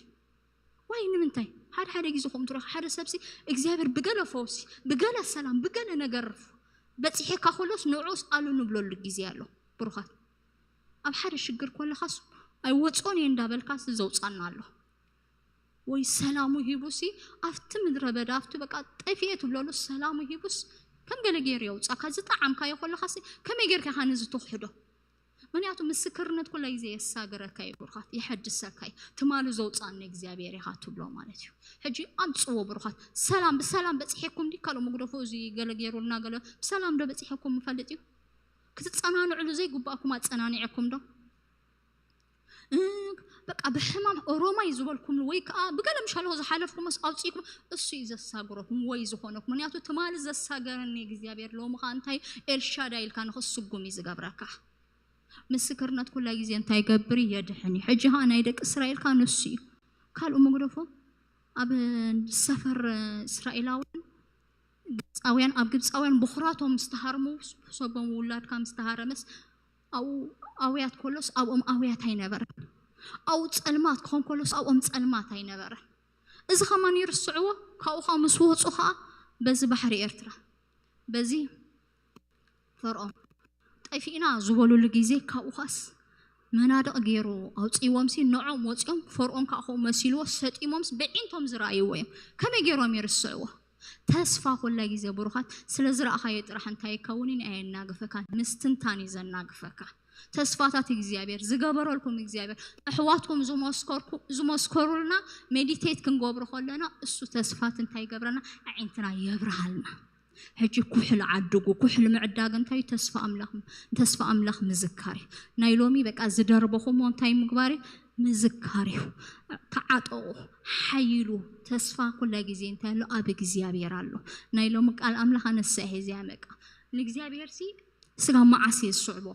ዋይ ንምንታይ ሓደ ሓደ ግዜ ከምኡ ትረኽ ሓደ ሰብሲ እግዚኣብሔር ብገለ ፈውሲ ብገለ ሰላም ብገለ ነገር በፂሒካ ከሎስ ንዑስ ኣሉ ንብለሉ ግዜ ኣሎ። ብሩኻት ኣብ ሓደ ሽግር ኮለኻስ ኣይወፅኦን እየ እንዳበልካስ ዘውፃና ኣሎ። ወይ ሰላሙ ሂቡሲ ኣብቲ ምድረ በዳ ኣብቲ በቃ ጠፊኤ ትብለሉ ሰላሙ ሂቡስ ከም ገለ ገይሩ የውፃካ። ዝጠዓምካዮ ኮለኻሲ ከመይ ጌርካ ኢኻ ነዚ ትኽሕዶ? ምክንያቱ ምስክርነት ኩላ ግዜ የሳግረካ እዩ ብሩኻት፣ የሐድሰካ እዩ። ትማሊ ዘውፃኒ እግዚኣብሔር ኢኻ ትብሎ ማለት እዩ። ሕጂ ኣምፅዎ ብሩኻት። ሰላም ብሰላም በፂሐኩም ዲ ካልኦ መጉደፎ እዚ ገለ ገይሩልና ገለ ብሰላም ዶ በፂሐኩም ምፈልጥ እዩ? ክትፀናንዕሉ ዘይግባእኩም ኣፀናኒዐኩም ዶ? በቃ ብሕማም ኦሮማይ ዝበልኩምሉ ወይ ከዓ ብገለ ምሻለኹ ዝሓለፍኩሞስ ኣውፅእኩም እሱ እዩ ዘሳግረኩም ወይ ዝኾነኩም። ምክንያቱ ትማሊ ዘሳገረኒ እግዚኣብሔር ሎሚ ከዓ እንታይ ኤልሻዳይ ኢልካ ንክስጉም እዩ ዝገብረካ። ምስክርነት ኩላ ግዜ እንታይ ገብር የድሕን እዩ። ሕጂ ከዓ ናይ ደቂ እስራኤል ከዓ ንሱ እዩ። ካልኡ መግደፎ ኣብ ሰፈር እስራኤላውያን ግብፃውያን ኣብ ግብፃውያን ብኩራቶም ምስ ተሃርሙ፣ ሰቦም ውላድካ ምስ ተሃረመስ ኣብኡ ኣውያት ከሎስ ኣብኦም ኣውያት ኣይነበረን። ኣብኡ ፀልማት ክኾን ከሎስ ኣብኦም ፀልማት ኣይነበረን። እዚ ከማን ይርስዕዎ። ካብኡ ከዓ ምስ ወፁ ከዓ በዚ ባሕሪ ኤርትራ በዚ ፈርዖን ጠፊእና ዝበሉሉ ግዜ ካብኡ ኻስ መናድቕ ገይሩ ኣውፅእዎም ሲ ንዖም ወፂኦም ፈርዖን ከዓ ከኡ መሲልዎ ሰጢሞምስ ብዒንቶም ዝረኣይዎ እዮም። ከመይ ገይሮም ይርስዕዎ? ተስፋ ኩላ ግዜ ብሩኻት ስለ ዝረኣኻዮ ጥራሕ እንታይ ይከውን እዩ ኣየናግፈካን ምስትንታን እዩ ዘናግፈካ። ተስፋታት እግዚኣብሔር ዝገበረልኩም እግዚኣብሔር ኣሕዋትኩም ዝመስከሩልና ሜዲቴት ክንገብሮ ከለና እሱ ተስፋት እንታይ ይገብረና ኣዒንትና የብርሃልና። ሕጂ ኩሕሊ ዓድጉ ኩሕሊ ምዕዳግ እንታይ ተስፋ ኣምላኽ ተስፋ ኣምላኽ ምዝካር እዩ። ናይ ሎሚ በቃ ዝደርበኹሞ እንታይ ምግባር እዩ? ምዝካር እዩ። ተዓጠቑ። ሓይሉ ተስፋ ኩላ ግዜ እንታይ ኣሎ ኣብ እግዚኣብሔር ኣሎ። ናይ ሎሚ ቃል ኣምላኽ ኣነሳ እየ እዚኣ በቃ ንእግዚኣብሔር ሲ ስጋ መዓስ እየ ዝስዕቦ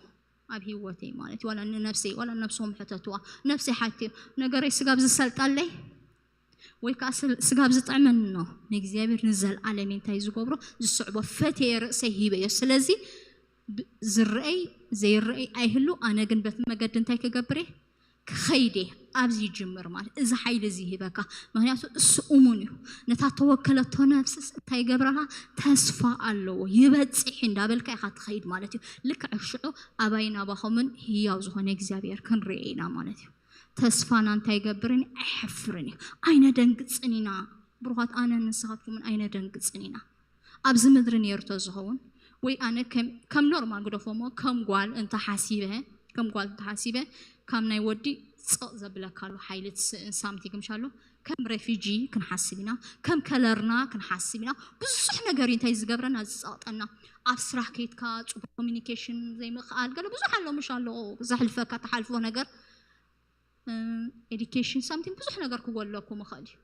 ኣብ ህይወተይ ማለት እዩ ዋላ ንነብሰይ ዋላ ነብሶም ሕተትዋ ነብሰይ ሓትዮም ነገረይ ስጋብ ዝሰልጣለይ ወይ ከዓ ስጋብ ዝጥዕመኒ ኖ ንእግዚኣብሔር ንዘለዓለም እንታይ ዝገብሮ ዝስዕቦ ፈትየ ርእሰይ ሂበዮ ስለዚ ዝረአይ ዘይረአይ ኣይህሉ ኣነ ግን በቲ መገዲ እንታይ ክገብር እየ ክኸይድ እየ ኣብዚ ይጅምር ማለት እዚ ሓይሊ እዚ ይህበካ ምክንያቱ እሱ እሙን እዩ ነታ ተወከለቶ ነፍስስ እንታይ ይገብረላ ተስፋ ኣለዎ ይበፅሕ እንዳበልካ ኢኻ ትኸይድ ማለት እዩ ልክዕ ሽዑ ኣባይ ናባኸምን ህያው ዝኾነ እግዚኣብሔር ክንርኢ ኢና ማለት እዩ ተስፋና እንታይ ይገብርን ኣይሐፍርን እዩ ኣይነደንግፅን ኢና ብሩኻት ኣነ ንስኻትኩምን ኣይነደንግፅን ኢና ኣብዚ ምድሪ ነይሩ ተዝኸውን ወይ ኣነ ከም ኖርማል ግደፎሞ ከም ጓል እንተሓሲበ ከም ጓል እንተሓሲበ ካብ ናይ ወዲ ፅቕ ዘብለካሉ ሓይሊ ትስእን ሳምቲግ ምሻሎ ከም ሬፊጂ ክንሓስብ ኢና ከም ከለርና ክንሓስብ ኢና ብዙሕ ነገር እንታይ ዝገብረና ዝፀቕጠና ኣብ ስራሕ ከይትካ ፅቡቅ ኮሚኒኬሽን ዘይምክኣል ገለ ብዙሕ ኣሎ ምሽ ኣሎ ዘሕልፈካ ተሓልፎ ነገር ኤዲኬሽን ሳምቲንግ ብዙሕ ነገር ክጎለኩም ይኽእል እዩ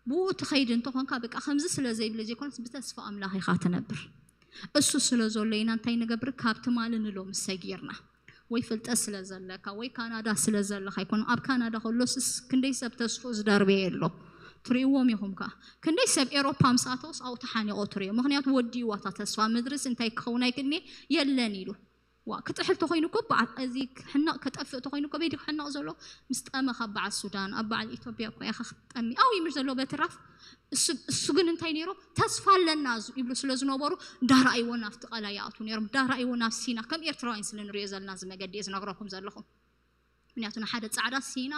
ብኡ ትኸይድ እንተኾንካ በቃ ከምዚ ስለ ዘይብለ ዘይኮነስ ብተስፋ ኣምላኽ ኢኻ ትነብር እሱ ስለ ዘሎ ኢና እንታይ ንገብር ካብ ትማሊ ንሎሚ ሰጊርና ወይ ፍልጠት ስለ ዘለካ ወይ ካናዳ ስለ ዘለካ ኣይኮነ ኣብ ካናዳ ከሎስ ክንደይ ሰብ ተስፎ ዝደርበየ ኣሎ ትርእዎም ኢኹም ከዓ ክንደይ ሰብ ኤሮፓ ምስ ኣተውስ ኣብኡ ተሓኒቆ ትርእዮ ምክንያቱ ወዲእዋ እታ ተስፋ ምድርስ እንታይ ክኸውን ኣይክድኒ የለን ኢሉ ዋ ክጥሕል ተኮይኑ እኮ በዓል እዚ ክሕነቕ ክጠፍእ ተኮይኑ እኮ በይዲ ክሕነቕ ዘሎ ምስ ጠመ ካብ በዓል ሱዳን ኣብ በዓል ኢትዮጵያ እኮ ኢኻ ክትጠሚ ኣው ይምሽ ዘሎ በትራፍ እሱ ግን እንታይ ነይሮ ተስፋ ኣለና ይብሉ ስለ ዝነበሩ እንዳረኣይዎ ናብቲ ቀላ ይኣትዉ ነይሮም እንዳረኣይዎ ናብ ሲና ከም ኤርትራውያን ስለ ንሪኦ ዘለና እዚ መገዲ እየ ዝነግረኩም ዘለኹም ምክንያቱ ንሓደ ፃዕዳ ሲና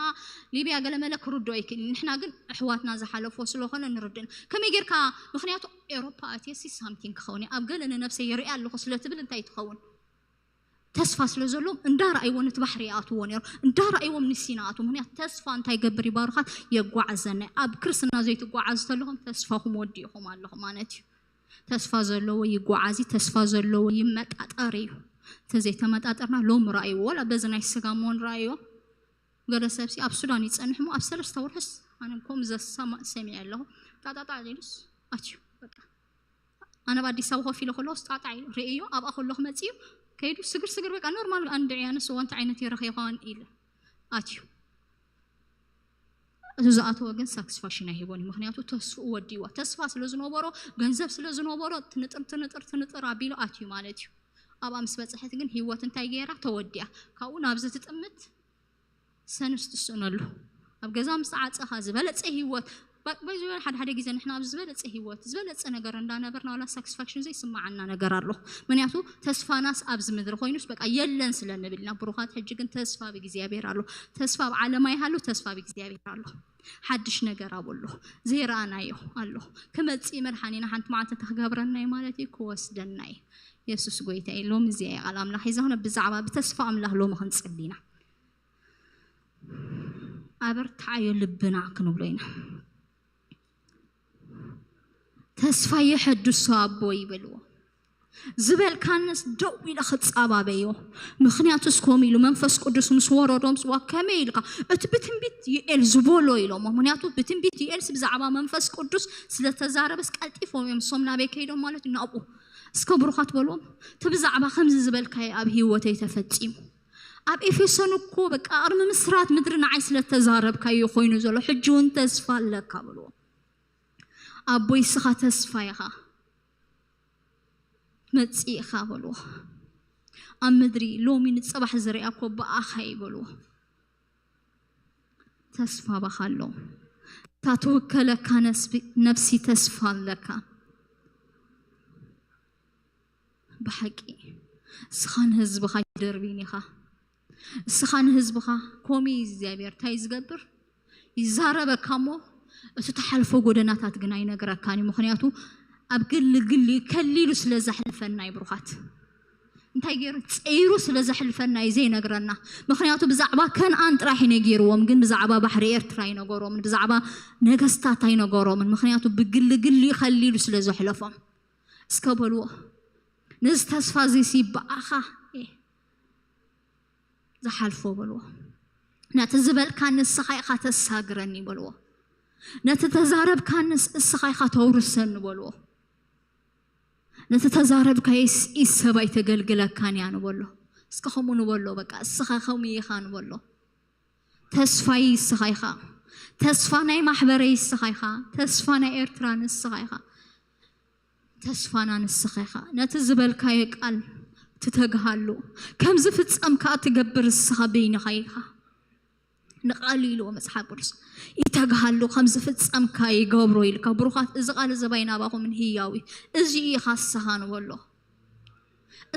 ሊብያ ገለመለ ክርድኦ ይክእል ንሕና ግን ኣሕዋትና ዝሓለፎ ስለኾነ ንርድእን ከመይ ጌርካ ምክንያቱ ኤሮፓ ኣትየ ሲ ሳምቲንግ ክኸውን ኣብ ገለ ንነብሰይ የርኢ ኣለኹ ስለትብል እንታይ ትኸውን ተስፋ ስለ ዘለዎም እንዳረኣይዎ ነቲ ባሕሪ ይኣትዎ ነይሩ እንዳረኣይዎም ንሲና ኣትዎ ምክንያቱ ተስፋ እንታይ ገብር ይባርኻት የጓዓዘና ኣብ ክርስትና ዘይትጓዓዙ ተለኹም ተስፋኹም ወዲእኹም ኣለኹም ማለት እዩ ተስፋ ዘለዎ ይጓዓዝ እዩ፣ ተስፋ ዘለዎ ይመጣጠር እዩ። እንተዘይተመጣጠርና ሎም ረኣይዎ፣ ወላ በዚ ናይ ስጋ ሞን ረኣይዎ። ገለ ሰብሲ ኣብ ሱዳን ይጸንሕ እሞ ኣብ ሰለስተ ወርሕስ ኣነ ከምኡ ዘሰማ-፣ ሰሚዐ ኣለኹ። ጣጣጣ ኢሉስ ኣትዩ በቃ። ኣነ ኣብ ኣዲስ ኣበባ ኮፍ ኢለ ከለኹስ ጣጣ ኢሉ ርእዮ፣ ኣብኣ ከለኹ መጺኡ ከይዱ ስግር ስግር በቃ ኖርማል ኣንድዕያ ንስዎ እንታይ ዓይነት የረኸ ይኸውን ኢለ ኣትዩ። እቲ ዝኣተወ ግን ሳክስፋሽን ኣይሂቦን እዩ። ምኽንያቱ ተስፍኡ ወዲእዋ። ተስፋ ስለ ዝነበሮ፣ ገንዘብ ስለ ዝነበሮ፣ ትንጥር፣ ትንጥር፣ ትንጥር ኣቢሉ ኣትዩ ማለት እዩ። ኣብኣ ምስ በጽሐት ግን ህይወት እንታይ ገይራ? ተወዲኣ። ካብኡ ናብዚ ትጥምት ሰንስ ትስእነሉ። ኣብ ገዛ ምስ ተዓጸኻ ዝበለጸ ህይወት፣ ባ-፣ ባይ ዝበለ ሓደ ሓደ ግዜ ንሕና ኣብ ዝበለጸ ህይወት፣ ዝበለጸ ነገር እንዳነበርና ዋላ ሳክስፋክሽን ዘይስምዓና ነገር ኣሎ። ምኽንያቱ ተስፋናስ ኣብዚ ምድሪ ኮይኑስ በቃ የለን ስለ ንብል ኢና። ብሩኻት፣ ሕጂ ግን ተስፋ ብእግዚኣብሔር ኣሎ። ተስፋ ኣብ ዓለም ኣይሃሉ፣ ተስፋ ብእግዚኣብሔር ኣሎ። ሓድሽ ነገር ኣብኡ ኣሎ። ዘይረኣናዮ ኣሎ። ክመጽእ መድሓኒና ሓንቲ መዓልቲ እንታይ ክገብረና እዩ ማለት እዩ? ክወስደና እዩ። የሱስ ጎይታ እዩ። ሎሚ እዚኣ እያ ቃል ኣምላኽ ሒዛ ኾነ ብዛዕባ ብተስፋ ኣምላኽ ሎሚ ክንጽሊ ኢና። ኣበርትዓዮ ልብና ክንብሎ ኢና። ተስፋ የሐድሶ ኣቦይ በልዎ። ዝበልካንስ ደው ኢለ ክጻባበዮ። ምኽንያቱስ ከምኡ ኢሉ መንፈስ ቅዱስ ምስ ወረዶም ጽዋ ከመይ ኢልካ እቲ ብትንቢት ዩኤል ዝበሎ ኢሎሞ። ምኽንያቱ ብትንቢት ዩኤልስ ብዛዕባ መንፈስ ቅዱስ ስለ ተዛረበስ ቀልጢፎም እዮም እሶም ናበይ ከይዶም ማለት እዩ ናብኡ። እስከ ብሩኻት በልዎም። እቲ ብዛዕባ ከምዚ ዝበልካዮ ኣብ ህይወተይ ተፈጺሙ። ኣብ ኤፌሶን እኮ በቃ ቅድሚ ምስራት ምድሪ ንዓይ ስለ ተዛረብካዮ ኮይኑ ዘሎ ሕጂ እውን ተስፋ ኣለካ በልዎም። ኣቦይ እስኻ ተስፋ ኢኻ፣ መጽእ ኢኻ በልዎ። ኣብ ምድሪ ሎሚ ንጽባሕ ዝርኣኮ ብኣኻ እዩ በልዎ። ተስፋ ባኻ ኣሎ። እታ ትውከለካ ነስቢ- ነፍሲ ተስፋ ኣለካ። ብሓቂ እስኻ ንህዝብኻ ይደርብን ኢኻ። እስኻ ንህዝብኻ ኮሚ እግዚኣብሔር እንታይ ዝገብር ይዛረበካ እሞ እቲ ተሓልፎ ጎደናታት ግን ኣይነግረካን እዩ። ምክንያቱ ኣብ ግሊ ግሊ ከሊሉ ስለ ዘሕልፈና እዩ ብሩኻት። እንታይ ገይሩ ጸይሩ ስለ ዘሕልፈና እዩ ዘይነግረና። ምክንያቱ ብዛዕባ ከነኣን ጥራሕ እዩ ነጊርዎም፣ ግን ብዛዕባ ባሕሪ ኤርትራ ኣይነገሮምን፣ ብዛዕባ ነገስታት ኣይነገሮምን። ምክንያቱ ብግሊ ግሊ ከሊሉ ስለ ዘሕለፎም። እስከ በልዎ፣ ነዚ ተስፋ እዚ ሲ ብኣኻ እየ ዝሓልፎ በልዎ። ነቲ ዝበልካኒ እስኻ ኢኻ ተሳግረኒ በልዎ። ነቲ ተዛረብካንስ እስኻ ኢኻ ተውርሰኒ በልዎ። ነቲ ተዛረብካዮስ ኢድ ሰብ ኣይተገልግለካን እያ ንበሎ። እስከ ከምኡ ንበሎ፣ በቃ እስኻ ከምኡ ኢኻ ንበሎ። ተስፋይ እስኻ ኢኻ። ተስፋ ናይ ማሕበረይ እስኻ ኢኻ። ተስፋ ናይ ኤርትራ ንስኻ ኢኻ። ተስፋና ንስኻ ኢኻ። ነቲ ዝበልካዮ ቃል ትተግሃሉ፣ ከም ዝፍጸም ከኣ ትገብር እስኻ በይንኻ ኢኻ። ንቓል ኢልዎ መጽሓፍ ቅዱስ። ይተግሃሉ፣ ከም ዝፍጸም ከኣ ይገብሮ ኢልካ። ብሩኻት፣ እዚ ቃል እዚ ባይ ናባኹምን ህያው እዩ። እዚ ኢኻ እስኻ ንበሎ።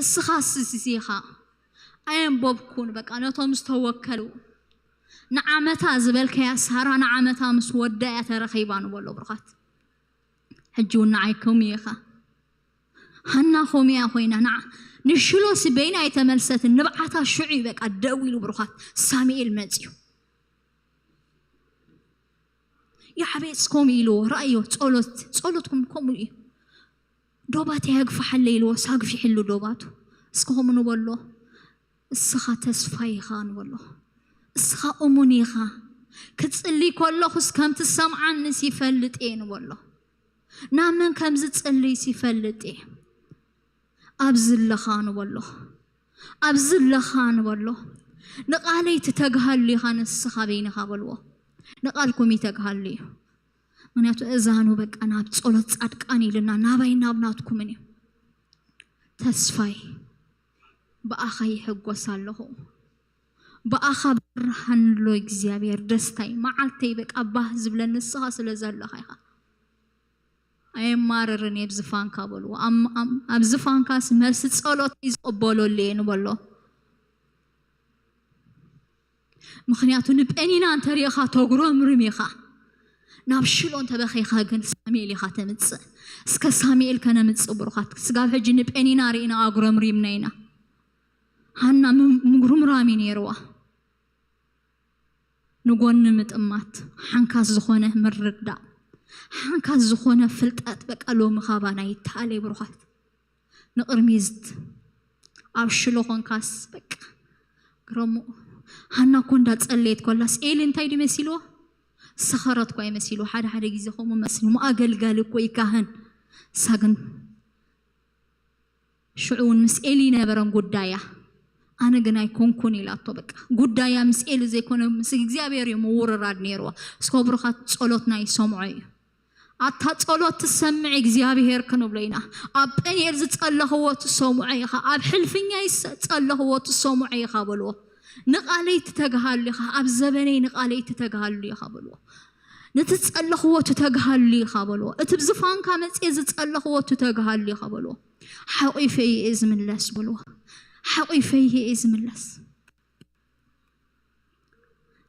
እስኻ እስኻ ኣየንበብኩን፣ በቃ ነቶም ዝተወከሉ። ንዓመታ ዝበልካያ ሳራ ንዓመታ ምስ ወዳ እያ ተረኺባ ንበሎ ብሩኻት። ሕጂ እውን ንዓይ ከምኡ ኢኻ። ሃና ከምኡ እያ ኮይና፣ ንዓ- ንሽሎሲ በይና ኣይተመልሰትን፣ ንብዓታ ሽዑ እዩ በቃ ደው ኢሉ ብሩኻት። ሳሙኤል መጽዩ። ያዕቤጽ ከምኡ ኢልዎ፣ ረኣዮ፣ ጸሎት፣ ጸሎትኩም ከምኡ እዩ። ዶባት ያግፋሓለ ኢልዎ፣ ሳግፊሕሉ ዶባቱ። እስከ ከምኡ ንበሎ፣ እስኻ ተስፋ ኢኻ ንበሎ። እስኻ እሙን ኢኻ። ክጽሊ ከለኹስ ከም ትሰምዓንስ ይፈልጥ እየ ንበሎ። ናብ መን ከም ዝጽልይስ ይፈልጥ እየ። ኣብዚ ኣለኻ ንበሎ። ኣብዚ ኣለኻ ንበሎ። ንቓለይ ትተግሃሉ ኢኻ ንስኻ በይንኻ በልዎ። ንቓልኩም ይተግሃሉ እዩ። ምክንያቱ እዛኑ በቃ ናብ ጸሎት ጻድቃን ኢልና ናባይ ናብ ናትኩምን እዩ። ተስፋይ ብኣኻ ይሕጎስ ኣለኹ። ብኣኻ ብርሃን ኣሎ እግዚኣብሔር ደስታይ። መዓልተይ በቃ ባህ ዝብለኒ ንስኻ ስለ ዘለኻ ኢኻ። ኣየማርርን እየ ኣብዚ ፋንካ በልዎ። ኣብ- ኣብ- ኣብዚ ፋንካስ መልሲ ጸሎት እዩ ዝቕበለሉ እየ ንበሎ። ምክንያቱ ንጴኒና እንተሪኢኻ ተጉረምርም ኢኻ። ናብ ሽሎ እንተበኺኻ ግን ሳሙኤል ኢኻ ተምጽእ። እስከ ሳሙኤል ከነምጽእ ብሩኻት። ስጋብ ሕጂ ንጴኒና ርኢና ኣጉረምሪምና ኢና። ሃና ም- ምጉርምራም እዩ ነይርዋ። ንጎኒ ምጥማት፣ ሓንካስ ዝኾነ ምርዳእ፣ ሓንካስ ዝኾነ ፍልጠት በቃ ሎሚ ካባና ይተኣለ ብሩኻት። ንቕርሚዝት ኣብ ሽሎ ኾንካስ በቃ ግረሙ። ሃና እኮ እንዳጸለየት ኮላስ ኤሊ እንታይ ድዩ መሲልዎ? ሰኸረት እኮ ኣይመሲልዎ። ሓደ ሓደ ግዜ ከምኡ መስልዎ። ኣገልጋሊ እኮ ይካህን። እሳ ግን ሽዑ እውን ምስ ኤሊ ነበረን ጉዳያ። ኣነ ግን ኣይኮንኩን ኢላቶ። በቃ ጉዳያ ምስ ኤሊ ዘይኮነ ምስ እግዚኣብሔር እዩ ምውርራድ ነይርዋ። እስከ ብሩኻት ጸሎትና ይሰምዖ እዩ። ኣታ ጸሎት ትሰምዕ እግዚኣብሔር ክንብሎ ኢና። ኣብ ጴንኤል ዝጸለኽዎ ትሰምዖ ኢኻ። ኣብ ሕልፍኛይ ዝጸለኽዎ ትሰምዖ ኢኻ በልዎ። ንቓለይ ትተግሃሉ ኢኻ። ኣብ ዘበነይ ንቓለይ ትተግሃሉ ኢኻ በልዎ። ነቲ ዝጸለኽዎ ትተግሃሉ ኢኻ በልዎ። እቲ ብዝፋንካ መጽየ ዝጸለኽዎ ትተግሃሉ ኢኻ በልዎ። ሓቂፈ እየ ዝምለስ በልዎ። ሓቂፈ እየ ዝምለስ።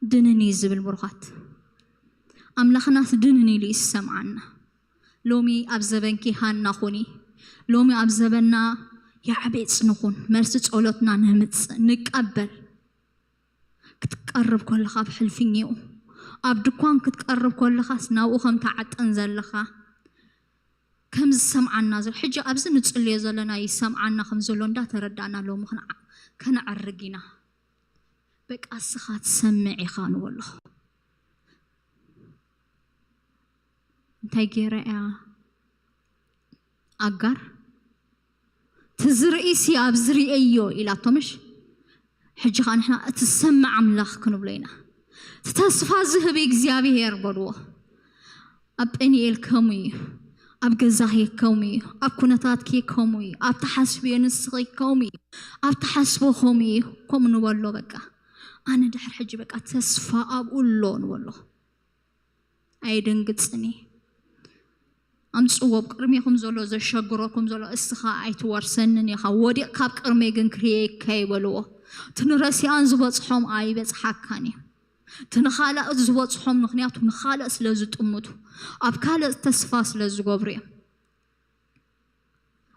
ድንን እዩ ዝብል ብሩኻት። ኣምላኽናስ ድንን ኢሉ እዩ ዝሰምዓና። ሎሚ ኣብ ዘበንኪ ሃና ኹኒ። ሎሚ ኣብ ዘበና ያዕቤጽ ንኹን። መልሲ ጸሎትና ነምጽእ፣ ንቀበል። ክትቀርብ ከለኻ ኣብ ሕልፍኝኡ፣ ኣብ ድኳን ክትቀርብ ከለኻስ ናብኡ ከም ትዓጥን ዘለኻ ከም ዝሰምዓና ዘሎ፣ ሕጂ ኣብዚ ንጽልዮ ዘለና ይሰምዓና ከም ዘሎ እንዳተረዳእና ሎሚ ክንዓ- ከነዕርግ ኢና። በቃ እስኻ ትሰምዕ ኢኻ ንበሎ። እንታይ ገይራ እያ ኣጋር? ትዝርእሲ ኣብ ዝርእዮ ኢላቶ ምሽ? ሕጂ ኸዓ ንሕና እቲ ዝሰምዕ ኣምላኽ ክንብሎ ኢና። እቲ ተስፋ ዝህብ እግዚኣብሔር በልዎ። ኣብ ጴንኤል ከምኡ እዩ። ኣብ ገዛኺ ከምኡ እዩ፣ ኣብ ኩነታትኪ ከምኡ እዩ፣ ኣብ ትሓስብዮ ንስኺ ከምኡ እዩ፣ ኣብ ትሓስቦ ከምኡ እዩ። ከምኡ ንበሎ በቃ። ኣነ ድሕሪ ሕጂ በቃ ተስፋ ኣብኡ ኣሎ ንበሎ። ኣይደንግጽን እየ። ኣምጽዎ ኣብ ቅድሜኹም ዘሎ ዘሸግረኩም ዘሎ እስኻ ኣይትወርሰንን ኢኻ። ወዲቕ ካብ ቅድሜ ግን ክርየካ ይበልዎ። እቲ ንረሲኣን ዝበጽሖም ኣይበጽሓካን እዩ። እቲ ንኻልኦት ዝበጽሖም ምኽንያቱ ንኻልኦት ስለ ዝጥምቱ ኣብ ካልኦት ተስፋ ስለ ዝገብሩ እዮም።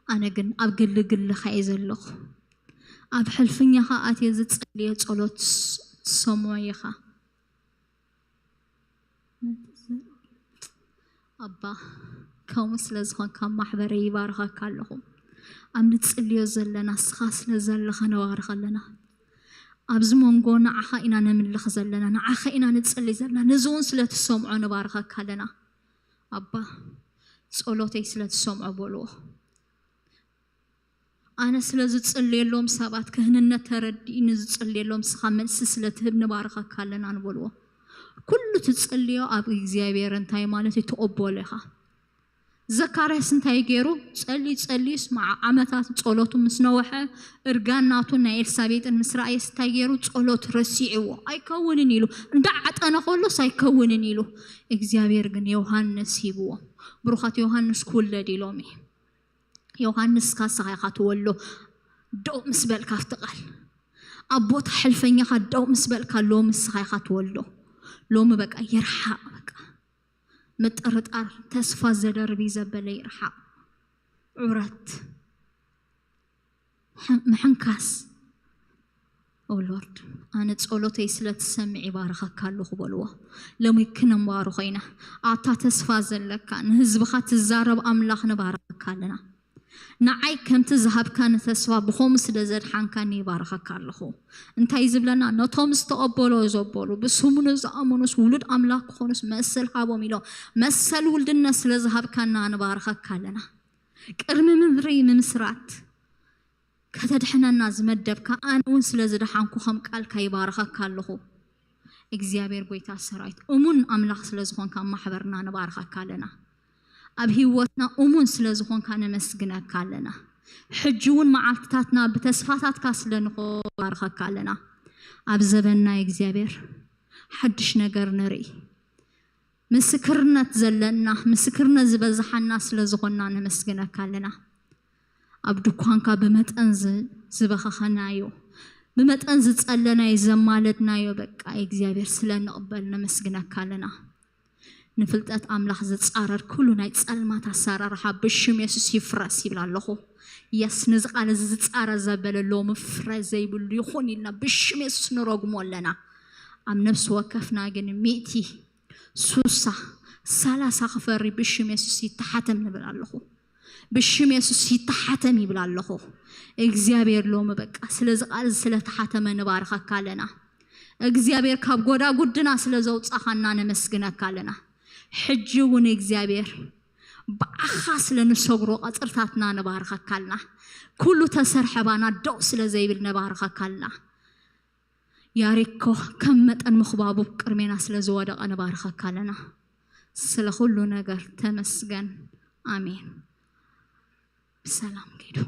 ኣነ ግን ኣብ ግሊ ግልኻ እየ ዘለኹ። ኣብ ሕልፍኛኻ ኣትየ ዝጸልዮ ጸሎት ትሰምዖ ኢኻ። ኣባ ከምኡ ስለ ዝኾንካ ማሕበረይ ይባርኸካ ኣለኹ። ኣብ ንጽልዮ ዘለና እስኻ ስለ ዘለኻ ነባርኸ ኣለና። ኣብዚ መንጎ ንዓኻ ኢና ነምልኽ ዘለና፣ ንዓኻ ኢና ንጽሊ ዘለና። ነዚ እውን ስለ ትሰምዖ ንባርኸካ ኣለና። ኣባ ጸሎተይ ስለ ትሰምዖ በልዎ። ኣነ ስለ ዝጽልየሎም ሰባት ክህንነት ተረዲእኒ ዝጽልየሎም ስኻ መልሲ ስለ ትህብ ንባርኸካ ኣለና ንበልዎ። ኩሉ ትጽልዮ ኣብ እግዚኣብሔር እንታይ ማለት እዩ ትቕበሎ ኢኻ። ዘካርያስ እንታይ ገይሩ? ጸልዩ ጸልዩስ መዓ ዓመታት ጸሎቱ ምስ ነወሐ እርጋን ናቱ ናይ ኤልሳቤጥን ምስ ረኣየስ እንታይ ገይሩ? ጸሎት ረሲዕዎ ኣይከውንን ኢሉ እንዳ ዓጠነ ከሎስ ኣይከውንን ኢሉ እግዚኣብሔር ግን ዮሃንስ ሂብዎ። ብሩኻት ዮሃንስ ክውለድ ኢሎም እዩ። ዮሃንስ ካሳኻ ኢኻ ትወሎ ደው ምስ በልካ ኣብቲ ቃል ኣብ ቦታ ሕልፈኛኻ ደው ምስ በልካ ሎሚ እስኻ ኢኻ ትወሎ። ሎሚ በቃ ይርሓቕ በቃ ምጥርጣር ተስፋ ዘደርብ እዩ ዘበለ ይርሓቕ። ዑረት ምሕንካስ ኦ ሎርድ ኣነ ጸሎተይ ስለ ትሰምዕ ይባርኸካ ኣለኹ በልዎ። ሎሚ ክነንባሩ ኮይና ኣብታ ተስፋ ዘለካ ንህዝብኻ ትዛረብ ኣምላኽ ንባርኸካ ኣለና። ንዓይ ከምቲ ዝሃብካኒ ተስፋ ብኸምኡ ስለ ዘድሓንካኒ ይባርኸካ ኣለኹ። እንታይ ዝብለና ነቶም ዝተቐበሎ ዘበሉ ብስሙ ንዝኣመኑስ ውሉድ ኣምላኽ ክኾኑስ መሰል ሃቦም ኢሎ መሰል ውልድነት ስለ ዝሃብካና ንባርኸካ ኣለና። ቅድሚ ምድሪ ምምስራት ከተድሕነና ዝመደብካ ኣነ እውን ስለ ዝደሓንኩ ከም ቃልካ ይባርኸካ ኣለኹ። እግዚኣብሔር ጎይታ ሰራዊት እሙን ኣምላኽ ስለ ዝኾንካ ኣብ ማሕበርና ንባርኸካ ኣለና። ኣብ ህይወትና እሙን ስለ ዝኾንካ ነመስግነካ ኣለና። ሕጂ እውን መዓልትታትና ብተስፋታትካ ስለ ንባርኸካ ኣለና። ኣብ ዘበንና እግዚኣብሔር ሓድሽ ነገር ንርኢ። ምስክርነት ዘለና ምስክርነት ዝበዝሓና ስለ ዝኾንና ነመስግነካ ኣለና። ኣብ ድኳንካ ብመጠን ዝበኸኸናዮ ብመጠን ዝጸለናዮ ዘማለድናዮ በቃ እግዚኣብሔር ስለ ንቕበል ነመስግነካ ኣለና። ንፍልጠት ኣምላኽ ዝጻረር ኩሉ ናይ ጸልማት ኣሰራርሓ ብሽም የሱስ ይፍረስ ይብል ኣለኹ። የስ ነዚ ቃል እዚ ዝጻረር ዘበለ ሎሚ ፍረ ዘይብሉ ይኹን ኢልና ብሽም የሱስ ንረግሞ ኣለና። ኣብ ነፍሲ ወከፍና ግን ሚእቲ ሱሳ ሰላሳ ክፈሪ ብሽም የሱስ ይተሓተም ንብል ኣለኹ። ብሽም የሱስ ይተሓተም ይብል ኣለኹ። እግዚኣብሔር ሎሚ በቃ ስለዚ ቃል ስለተሓተመ ንባርኸካ ኣለና። እግዚኣብሔር ካብ ጎዳጉድና ስለ ዘውጻኻና ነመስግነካ ኣለና። ሕጂ እውን እግዚኣብሔር ብኣኻ ስለ ንሰግሮ ቀጽርታትና ንባርኸካ ኣለና። ኩሉ ተሰርሐባና ደው ስለ ዘይብል ነባርኸካ ኣለና። ያሪኮ ከም መጠን ምኽባቡ ቅድሜና ስለ ዝወደቐ ንባርኸካ ኣለና። ስለ ኩሉ ነገር ተመስገን። ኣሜን። ብሰላም ኪዱ።